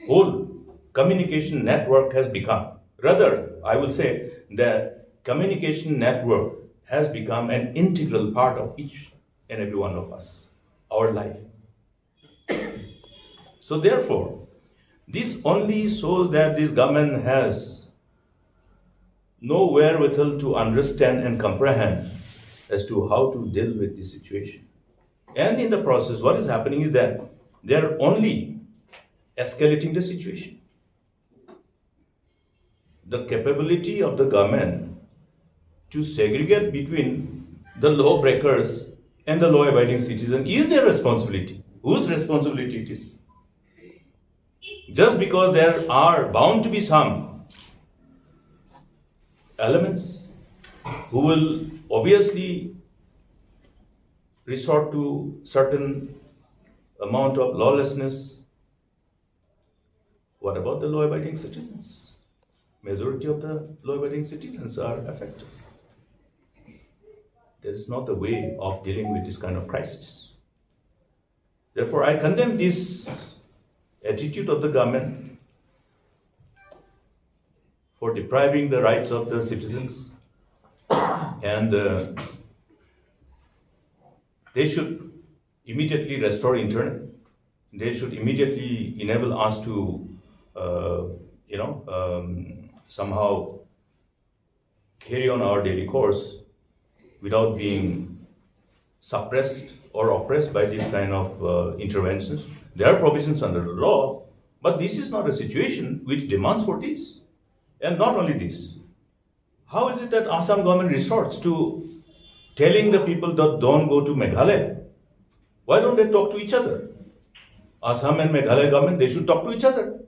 whole communication network has become. Rather, I will say the communication network has become an integral part of each and every one of us, our life. So therefore, this only shows that this government has no wherewithal to understand and comprehend as to how to deal with this situation. And in the process, what is happening is that they are only escalating the situation. The capability of the government to segregate between the lawbreakers and the law-abiding citizen is their responsibility. Whose responsibility it is? Just because there are bound to be some elements who will obviously resort to certain amount of lawlessness, what about the law-abiding citizens? Majority of the law-abiding citizens are affected. That is not the way of dealing with this kind of crisis. Therefore, I condemn this attitude of the government for depriving the rights of the citizens, and uh, they should immediately restore internet. They should immediately enable us to, uh, you know, um, somehow carry on our daily course without being suppressed or oppressed by these kind of uh, interventions. There are provisions under the law, but this is not a situation which demands for this. And not only this, how is it that Assam government resorts to telling the people that don't go to Meghalaya? Why don't they talk to each other? Assam and Meghalaya government, they should talk to each other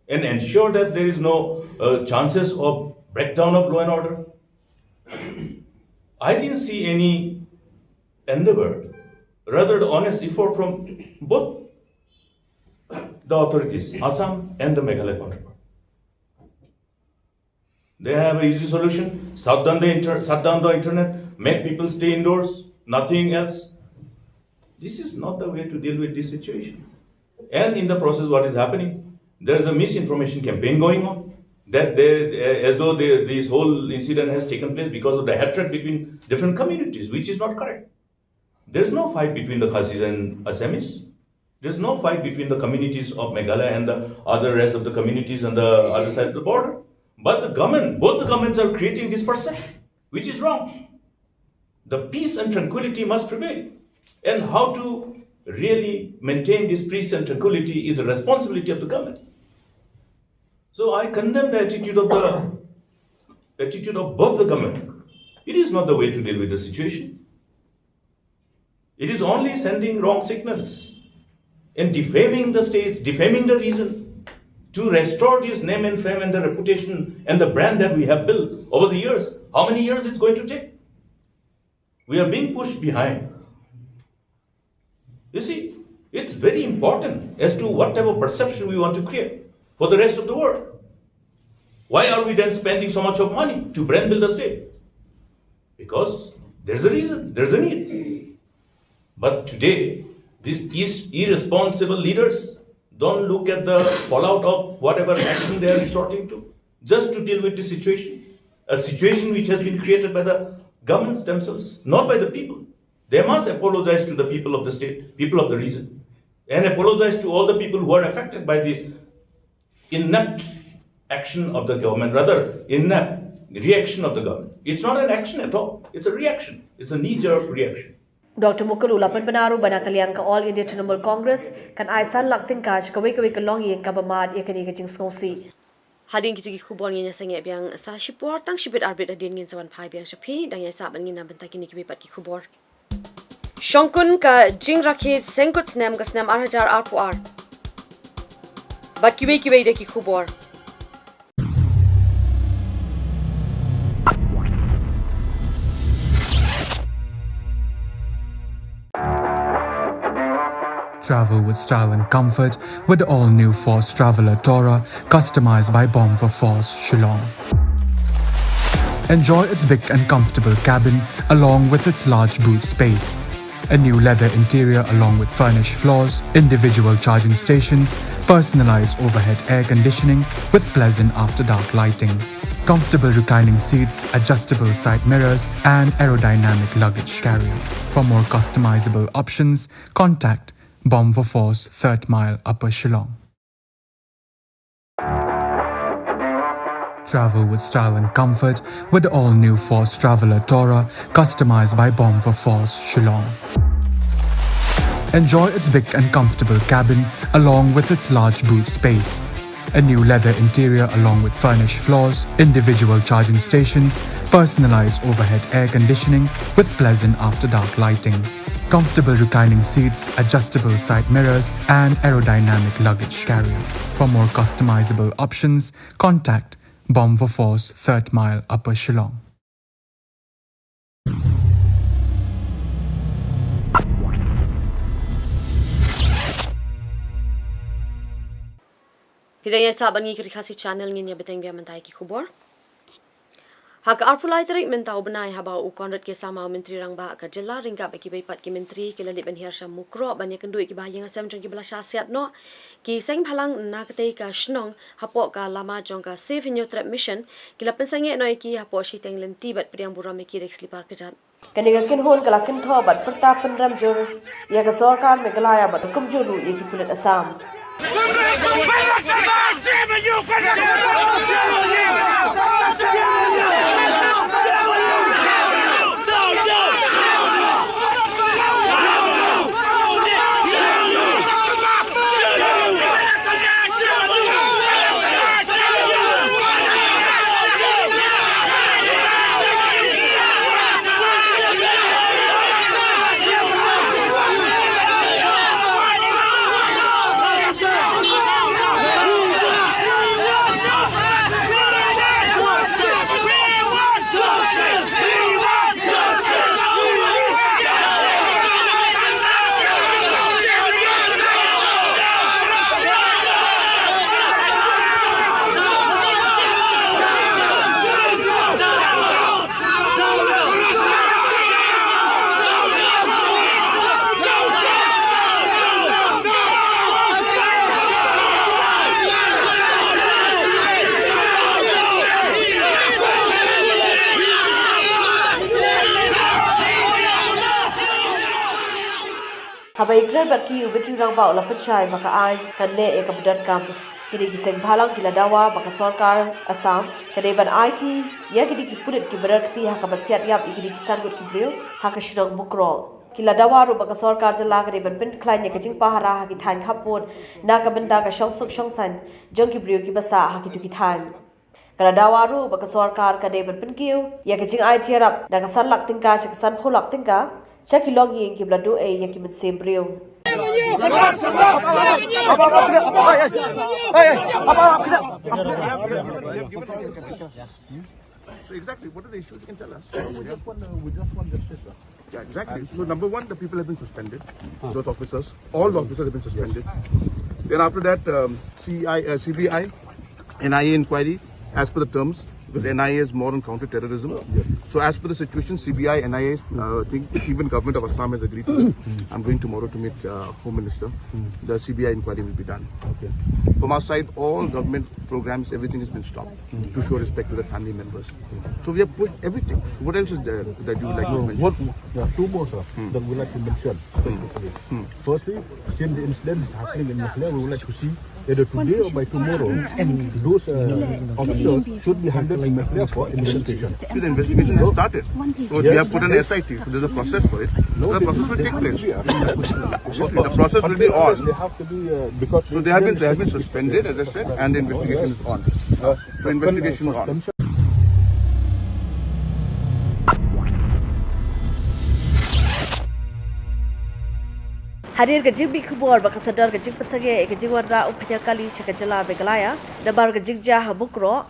and ensure that there is no uh, chances of breakdown of law and order. I didn't see any endeavor, rather the honest effort from both the authorities, Assam and the Meghalaya counterpart. They have an easy solution. Shut down the inter- shut down the internet, make people stay indoors, nothing else. This is not the way to deal with this situation. And in the process, what is happening? There is a misinformation campaign going on that they, as though they, this whole incident has taken place because of the hatred between different communities, which is not correct. There's no fight between the Khasis and Assamese. There's no fight between the communities of Meghalaya and the other rest of the communities on the other side of the border. But the government, both the governments are creating this perception, which is wrong. The peace and tranquility must prevail. And how to really maintain this peace and tranquility is the responsibility of the government. So I condemn the attitude of the attitude of both the government. It is not the way to deal with the situation. It is only sending wrong signals and defaming the states, defaming the region to restore this name and fame and the reputation and the brand that we have built over the years. How many years it's going to take? We are being pushed behind. You see, it's very important as to what type of perception we want to create for the rest of the world. Why are we then spending so much of money to brand build the state? Because there's a reason, there's a need. But today, these is irresponsible leaders don't look at the fallout of whatever action they are resorting to, just to deal with the situation. A situation which has been created by the governments themselves, not by the people. They must apologize to the people of the state, people of the region, and apologize to all the people who are affected by this inept action of the government, rather, inept reaction of the government. It's not an action at all, it's a reaction, it's a knee jerk reaction. Doctor Mukul u la pynbna ruh ba na ka liang ka All India Trinamool Congress kan ai san lak tyngka sha kawei kawei ka longïing kaba mad ïa kane ka jingsngewsih. Hadien kito ki khubor ngin ïa sangeh biang sa shipor, tang shibit arbit hadien ngin sa wan phai biang sha phi, dang ïa sah ban ngin na bynta kine kiwei pat ki khubor. Shongkun ka jingrakhe sengkut snem ka snem ar hajar arphew ar. Bad kiwei kiwei de ki khubor. Travel with style and comfort with the all-new Force Traveller Tourer, customized by Bomber Force, Shillong. Enjoy its big and comfortable cabin along with its large boot space. A new leather interior along with furnished floors, individual charging stations, personalized overhead air conditioning with pleasant after dark lighting, comfortable reclining seats, adjustable side mirrors, and aerodynamic luggage carrier. For more customizable options, contact Bomb for Force, Third Mile, Upper Shillong. Travel with style and comfort with the all-new Force Traveler Tourer, customized by Bomb for Force, Shillong. Enjoy its big and comfortable cabin along with its large boot space. A new leather interior along with furnished floors, individual charging stations, personalized overhead air conditioning with pleasant after dark lighting, comfortable reclining seats, adjustable side mirrors, and aerodynamic luggage carrier. For more customizable options, contact Bomb for Force, Third Mile, Upper Shillong. Phi dang ïa sah bad ngi ka Ri Khasi Channel, ngin ïa bteng biang mynta ïa ki khubor. Ha ka arphew lai tarik mynta u bnai, haba u Conrad K Sangma, u Myntri Rangbah ka jylla, ryngkat bad kiwei pat ki myntri, ki la leit ban hiar sha Mukroh ban ïakynduh ïa ki bahaïing hasem jong kiba la shah siat noh, ki seng bhalang na katei ka shnong, hapoh ka lama jong ka Save Hynñiewtrep Mission, ki la pynsangeh noh ïa ki hapoh shiteng lynti bad pdiang burom ïa ki da ki slipar kjat. Kane ka kynhun ka la kynthoh bad pyrta pynrem jur ïa ka sorkar Meghalaya bad kumjuh ruh ïa ki pulit Assam. Haba ïakren bad ki, u Myntri Rangbah u la pynshai ba ka aiñ kan leh ïa kaba donkam. Kine ki seng bhalang ki la dawa ba ka sorkar Assam ka dei ban aiti ïa kine ki pulit kiba don kti ha kaba siat ïap ïa kine ki san ngut ki briew ha ka shnong Mukroh. Ki la dawa ruh ba ka sorkar jylla ka dei ban pynkhlaiñ ïa ka jingpahara ha ki thaiñ khappud na ka bynta ka shongsuk shongsaiñ jong ki briew kiba sah ha kito ki thaiñ. Ka la dawa ruh ba ka sorkar ka dei ban pynkiew ïa ka jingai jingïarap na ka san lak tyngka sha ka sanphew lak tyngka sha ki longïing kiba la duh ei ïa ki mynsiem briew. So exactly, what are the issues? You can tell us. We just want, uh, we just want justice, sir. Yeah, exactly. So number one, the people have been suspended. Those officers, all the officers have been suspended. Then after that, um, C I, uh, C B I, N I A inquiry as per the terms, because N I A is more on counter-terrorism. So as per the situation, C B I, N I A, uh, I think even government of Assam has agreed to it. I'm going tomorrow to meet, uh, Home Minister. The C B I inquiry will be done. Okay. From our side, all government programs, everything has been stopped to show respect to the family members. So we have put everything. What else is there that you would like to mention? What, yeah, two more, sir, that we would like to mention specifically. Firstly, since the incident is happening in Meghalaya, we would like to see either today or by tomorrow, those, uh, officers should be handed to Meghalaya for investigation. See, the investigation has started. So we have put an S I T. So there's a process for it. The process will take place. Obviously, the process will be on. They have to be, uh, because so they have been, they have been suspended, as I said, and the investigation is on. So investigation is on. Hadien ka jingmih khubor ba ka sdang ka jingpynsangeh ïa ka jingwanrah umphniang kali sha ka jylla Meghalaya namar ka jingjia ha Mukroh,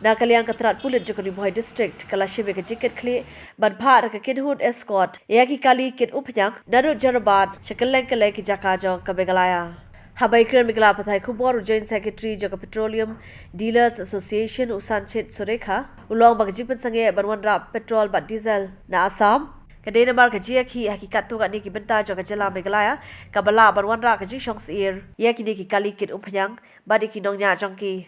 na ka liang ka tnad pulit jong ka Ri Bhoi District ka la shim ïa ka jingkitkhlieh ban phah da ka kynhun escort ïa ki kali kit umphniang naduh Jorabat sha kylleng kylleng ki jaka jong ka Meghalaya. Haba ïakren bad ki lad pathai khubor, u Joint Secretary jong ka Petroleum Dealers Association, u Sanchit Surekha, u la ong ba ka jingpynsangeh ban wanrah petrol bad diesel na Assam Ka dei namar ka jingïakhih ha ki katto katne ki bynta jong ka jylla Meghalaya kaba lah ban wanrah ka jingshong syier ïa kine ki kali kit umphniang bad ïa ki nongñiah jong ki.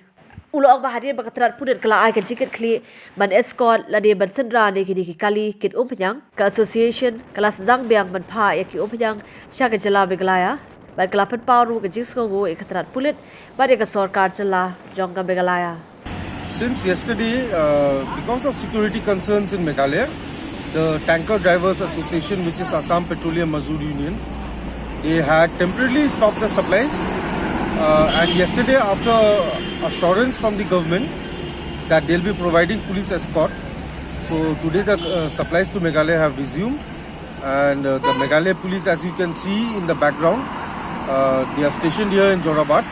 U la ong ba hadien ba ka tnad pulit ka la ai ka jingkitkhlieh ban escort lane ban synran ïa kine ki kali kit umphniang, ka association ka la sdang biang ban phah ïa ki umphniang sha ka jylla Meghalaya bad ka la pynpaw ruh ka jingsngewnguh ïa ka tnad pulit bad ïa ka sorkar jylla jong ka Meghalaya. Since yesterday, uh, because of security concerns in Meghalaya, the Tanker Drivers Association, which is Assam Petroleum Mazdoor Union, they had temporarily stopped the supplies. Uh, and yesterday, after assurance from the government that they'll be providing police escort, so today the uh, supplies to Meghalaya have resumed. And uh, the Meghalaya police, as you can see in the background, uh, they are stationed here in Jorabat,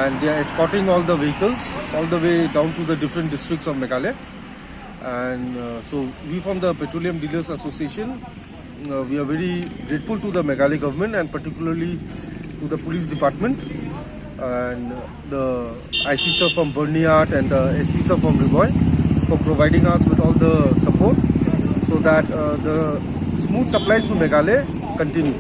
and they are escorting all the vehicles all the way down to the different districts of Meghalaya. And uh, so we from the Petroleum Dealers Association, uh, we are very grateful to the Meghalaya government and particularly to the police department and the I C sir from Byrnihat and the S P sir from Ri Bhoi for providing us with all the support so that uh, the smooth supplies to Meghalaya continue.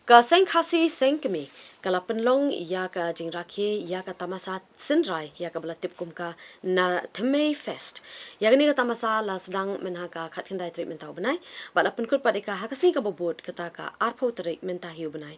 Ka Seng Khasi Seng Kmie ka la pynlong ïa ka jingrakhe ïa ka tamasa synrai ïa kaba la tip kum ka Nathmei Fest. Ïa kane ka tamasa la sdang mynha ka khatkhyndai tarik mynta u bnai bad la pynkut pat ïa ka ha ka sngi kaba bud kata ka arphew tarik mynta hi u bnai.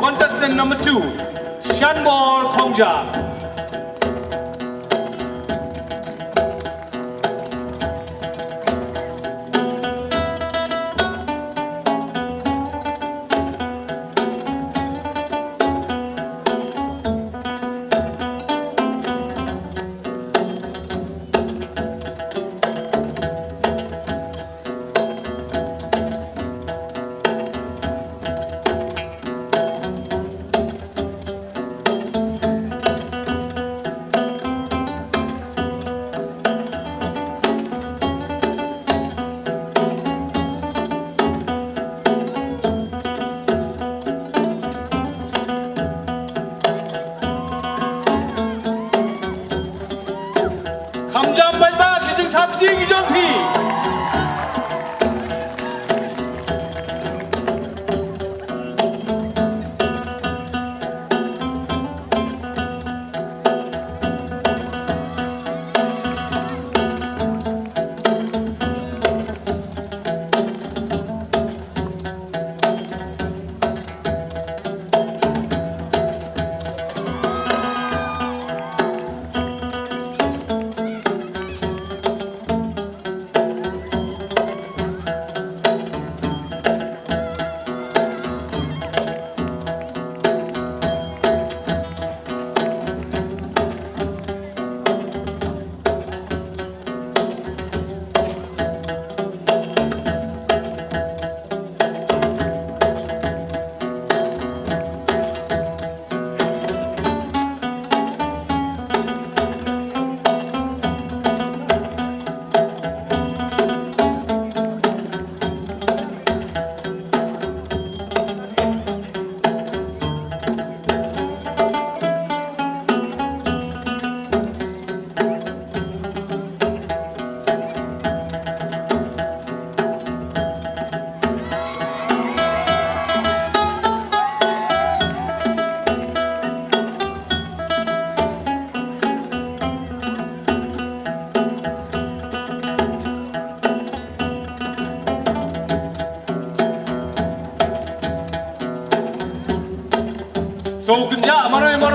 Contestant number two, Shanbor Khongja.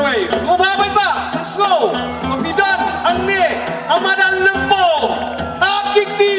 Sngewbha paidbah, sngewbha phi don hangne ha madan Lympung. Thap ki kti.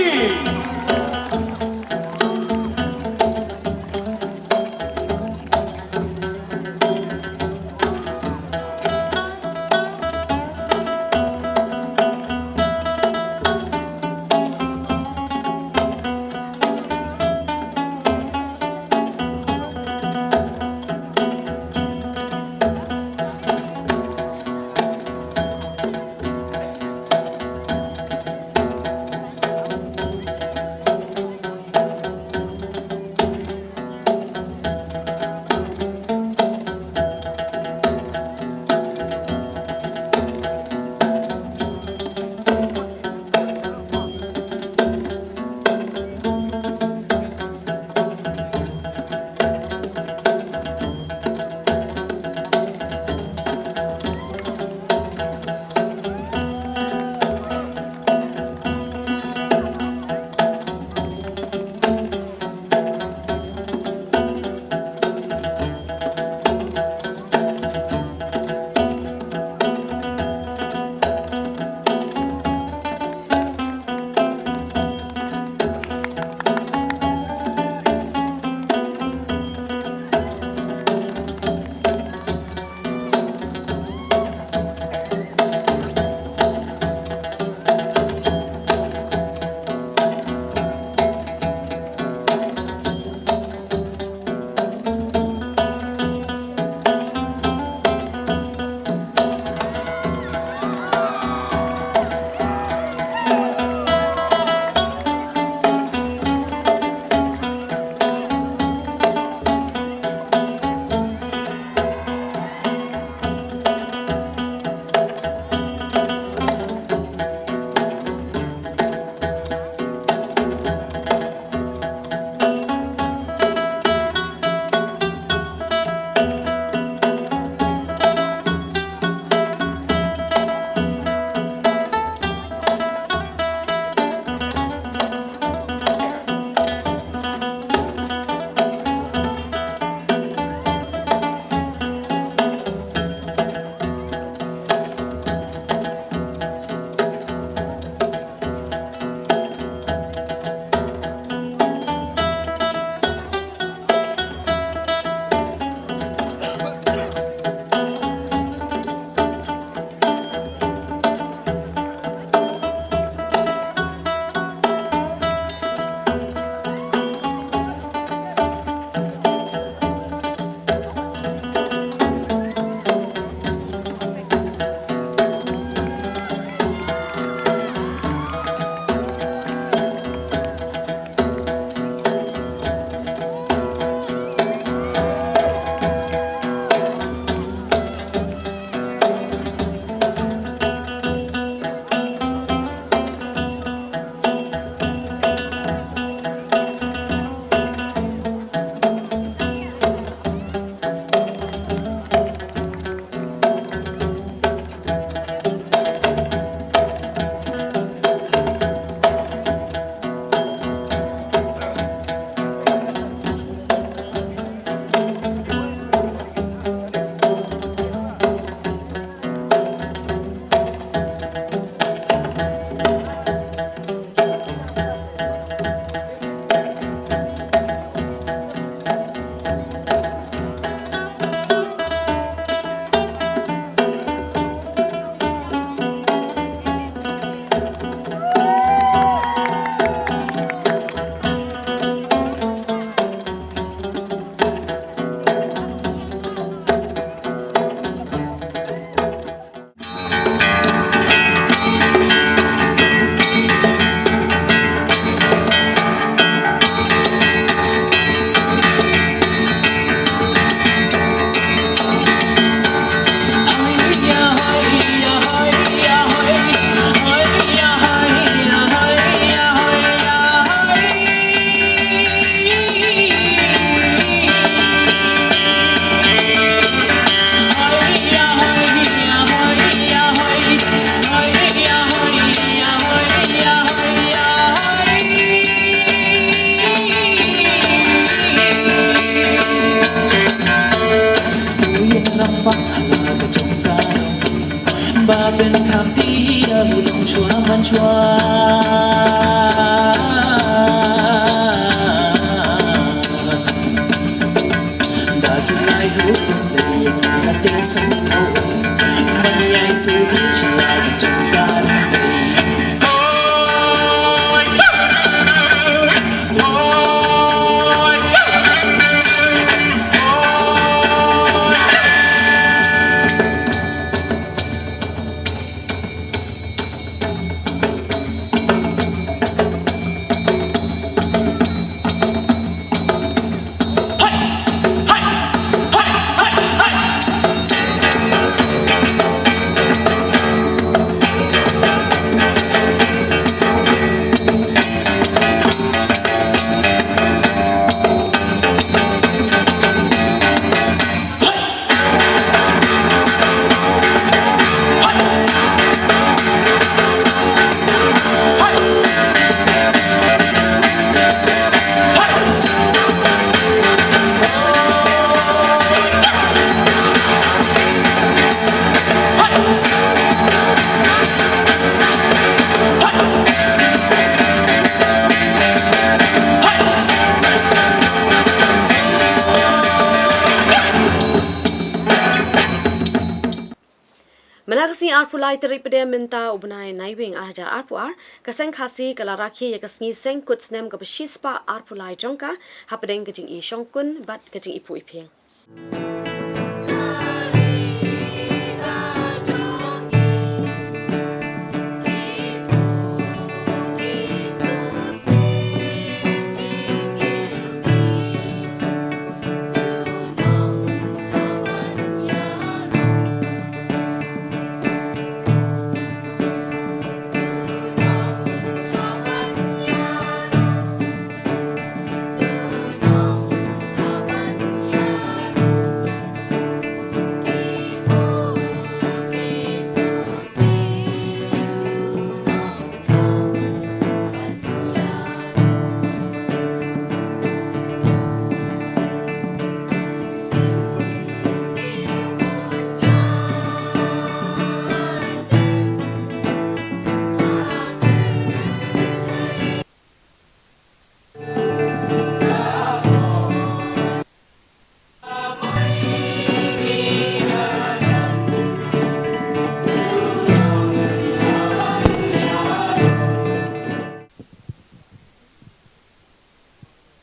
Arphew lai tarik pdeng mynta u bnai Naiwieng ar hajar arphew ar, ka Seng Khasi ka la rakhe ïa ka sngi seng kut snem kaba shispah arphew lai jong ka, hapdeng ka jingïashongkun bad ka jingïaphuh ïaphieng.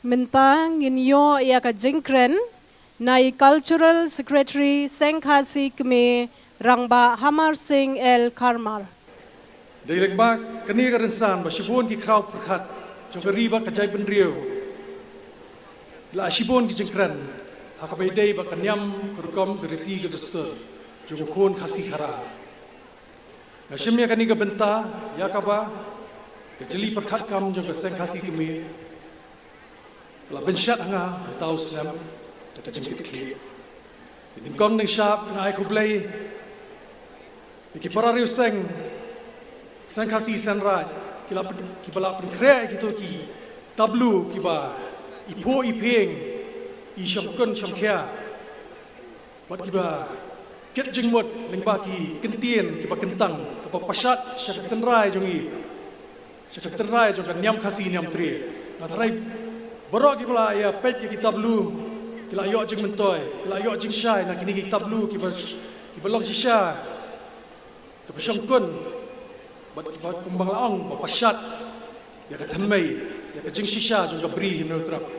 Mynta ngin ïoh ïa ka jingkren na i Cultural Secretary Seng Khasi Kmie, Rangbah Hamar Singh L Kharmar. Dei lyngba kane ka rynsan ba shibun ki khraw pyrkhat jong ka ri bad ka jaitbynriew la shibun ki jingkren ha kaba ïadei bad ka niam, ka rukom, ka riti, ka dustur jong u khun Khasi Khara. Nga shim ïa kane ka bynta ïa kaba ka jylliew pyrkhat kam jong ka Seng Khasi Kmie la bynshat ha nga mynta u snem da ka jingkitkhlieh. Nyngkong nyngshap nga ai khublei ïa ki para riewseng, Seng Khasi Seng Raij, ki la pyn-, kiba la pynkhreh ïa kito ki tableau kiba ïaphuh ïaphieng, ïashongkun shongkhia bad kiba kit jingmut lyngba ki kyntien kiba kyntang, kaba pashat sha ka tynrai jong ngi, sha ka tynrai jong ka niam Khasi niam Tre. Nga tharai baroh kiba la ïa peit ïa ki tableau ki la ïoh jingmyntoi, ki la ïoh jingshai na kine ki tableau kiba, kiba long shisha kaba shongkun bad kiba kumba nga la ong ba pashat ïa ka thymmei, ïa ka jingshisha jong ka Bri Hynñiewtrep.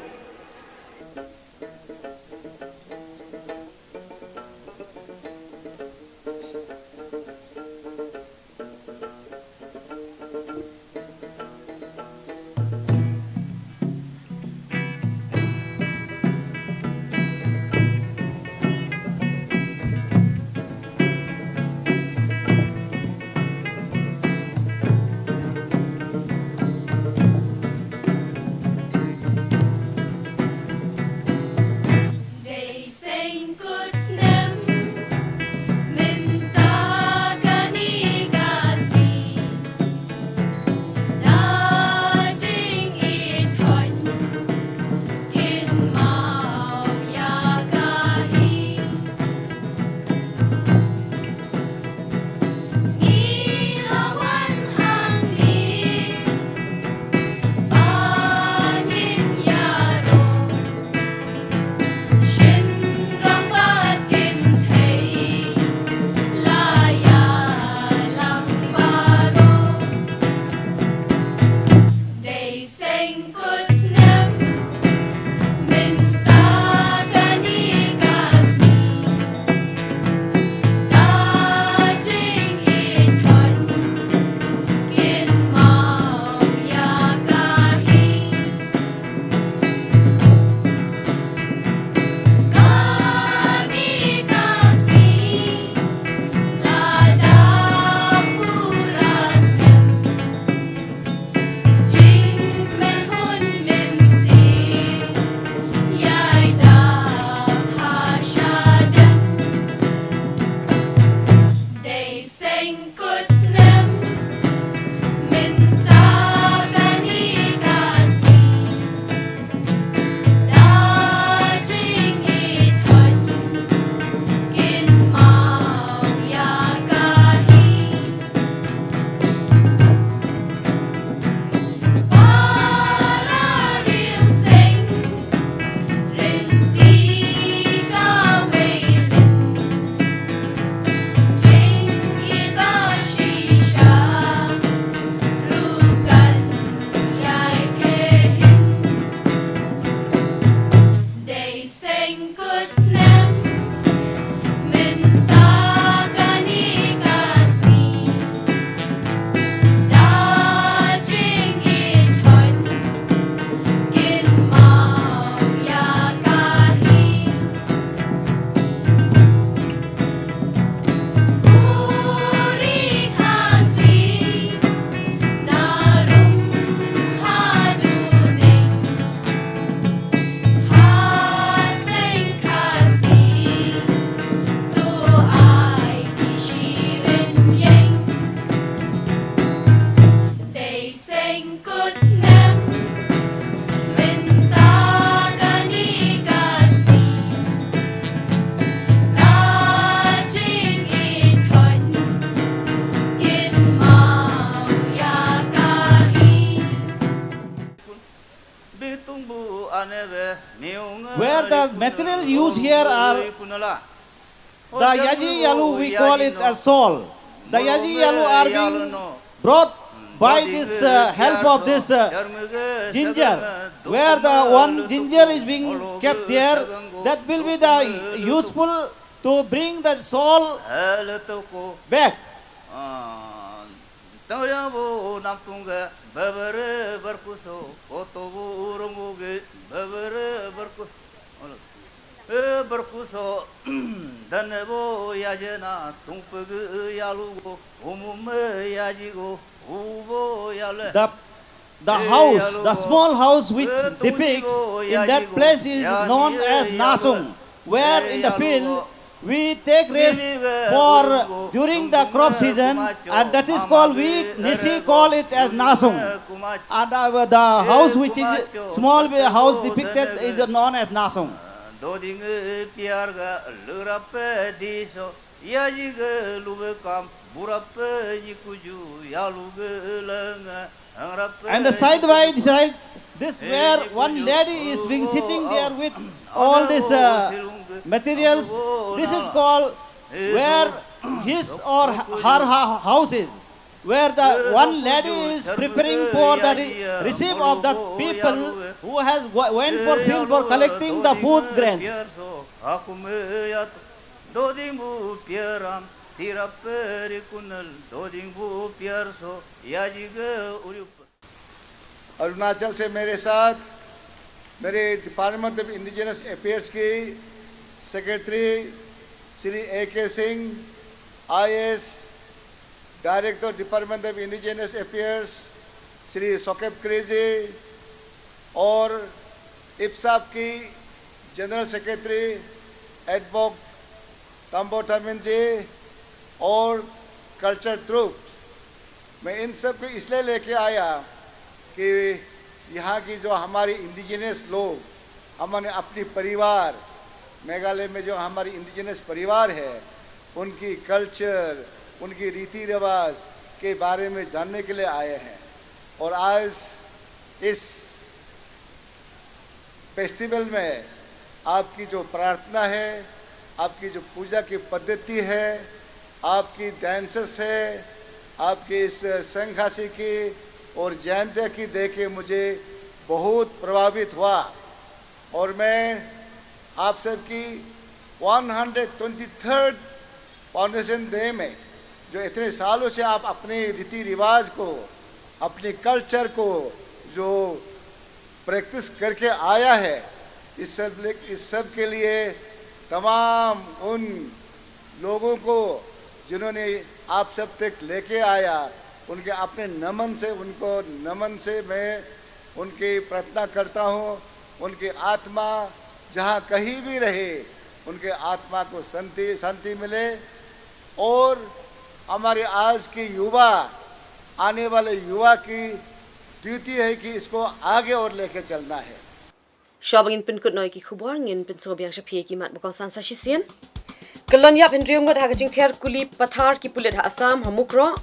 Snem mynta kane ka sngi, ka jingithuh kin mawïa ka hi. Where the materials used here are the yaji yalu, we call it as sol. The yaji yalu are being brought by this uh, help of this uh, ginger. Where the one ginger is being kept there, that will be the useful to bring the sol back. Tangriang bu nam tung ge bebere berkuso, koto bu urung bu ge bebere berkuso. Eh, berkuso, dan bu ya jena tung pege ya lugo, umum ya jigo, ubo ya le. The, the house, the small house which depicts in that place is known as nasung, where in the field we take rest for during the crop season, and that is called, we Nisi call it as nasung. And uh, the house which is small house depicted is known as nasung. Doding piar ga lurap diso, ya ji ga lube kam burap ni kuju ya luge leng. And the side by side, this where one lady is being sitting there with all these uh, materials. This is called where his or her ha- house is, where the one lady is preparing for the re- receive of the people who has w- went for field for collecting the food grains. Doding bu piaram tirap perikunal doding bu piarso ya ji ga urup. अरुणाचल से मेरे साथ मेरे डिपार्टमेंट ऑफ इंडिजिनस अफेयर्स की सेक्रेटरी श्री ए के सिंह, आईएएस, डायरेक्टर डिपार्टमेंट ऑफ इंडिजिनस अफेयर्स श्री सोकेब क्रेजी और इप्साप की जनरल सेक्रेटरी एडवोक तंबो टर्मिन जी और कल्चर ट्रूप्स। मैं इन सब को इसलिए लेके आया कि यहाँ की जो हमारी इंडिजिनस लोग, हमने अपनी परिवार, मेघालय में जो हमारी इंडिजिनस परिवार है, उनकी कल्चर, उनकी रीति रिवाज के बारे में जानने के लिए आए हैं। और आज इस फेस्टिवल में आपकी जो प्रार्थना है, आपकी जो पूजा की पद्धति है, आपकी डांसेस है, आपकी इस संघासी की और जयंतिया की देख के मुझे बहुत प्रभावित हुआ। और मैं आप सबकी वन हंड्रेड ट्वेंटी थर्ड फाउंडेशन डे में जो इतने सालों से आप अपने रीति रिवाज को, अपने कल्चर को जो प्रैक्टिस करके आया है, इस सब ले- इस सब के लिए तमाम उन लोगों को जिन्होंने आप सब तक लेके आया, उनके अपने नमन से, उनको नमन से मैं उनकी प्रार्थना करता हूँ। उनकी आत्मा जहाँ कहीं भी रहे, उनके आत्मा को शांति शांति मिले। और हमारे आज के युवा, आने वाले युवा की ड्यूटी है कि इसको आगे और लेके चलना है। Shuwa ba ngin pynkut noh ïa ki khubor, ngin pynsngew biang sha phi ïa ki mat ba kongsan sa shisien. Kyllon ïap hynriew ngut ha ka jingther kuli pathar ki pulit ha Assam, ha Mukroh.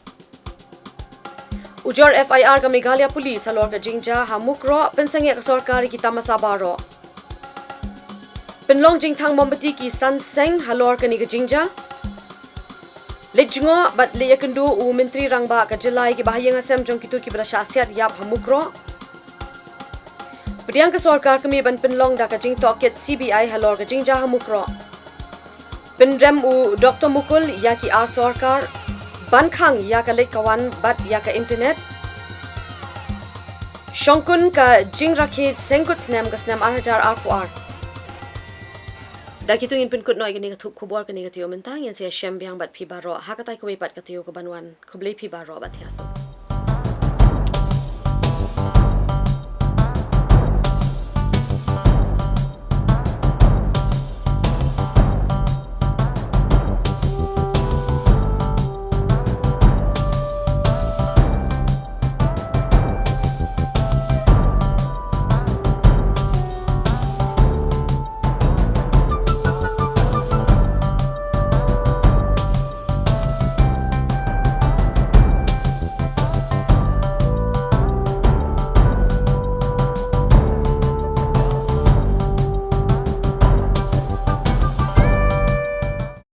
Ujor F I R ka Meghalaya Police halor ka jingjia ha Mukroh, pynsangeh ka sorkar ïa ki tamasa baroh. Pynlong jingthang mombati ki san seng halor kane ka jingjia. Leit jngoh bad leit ïakynduh u Myntri Rangbah ka jylla ïa kiba ha ïing ha sem jong kito kiba la shah siat ïap ha Mukroh. Pdiang ka sorkar kmie ban pynlong da ka jingtohkit C B I halor ka jingjia ha Mukroh. Pynrem u Doctor Mukul ïa ki ar sorkar ban khang ïa ka leit ka wan bad ïa ka internet. Shongkun ka jingrakhe seng kut snem ka snem ar hajar arphew ar. Da kito ngin pynkut noh ïa kane ka thup khubor kane ka taïew mynta, ngin sa ïashem biang bad phi baroh ha katai kawei pat ka taïew kaban wan. Khublei phi baroh bad thiah suk.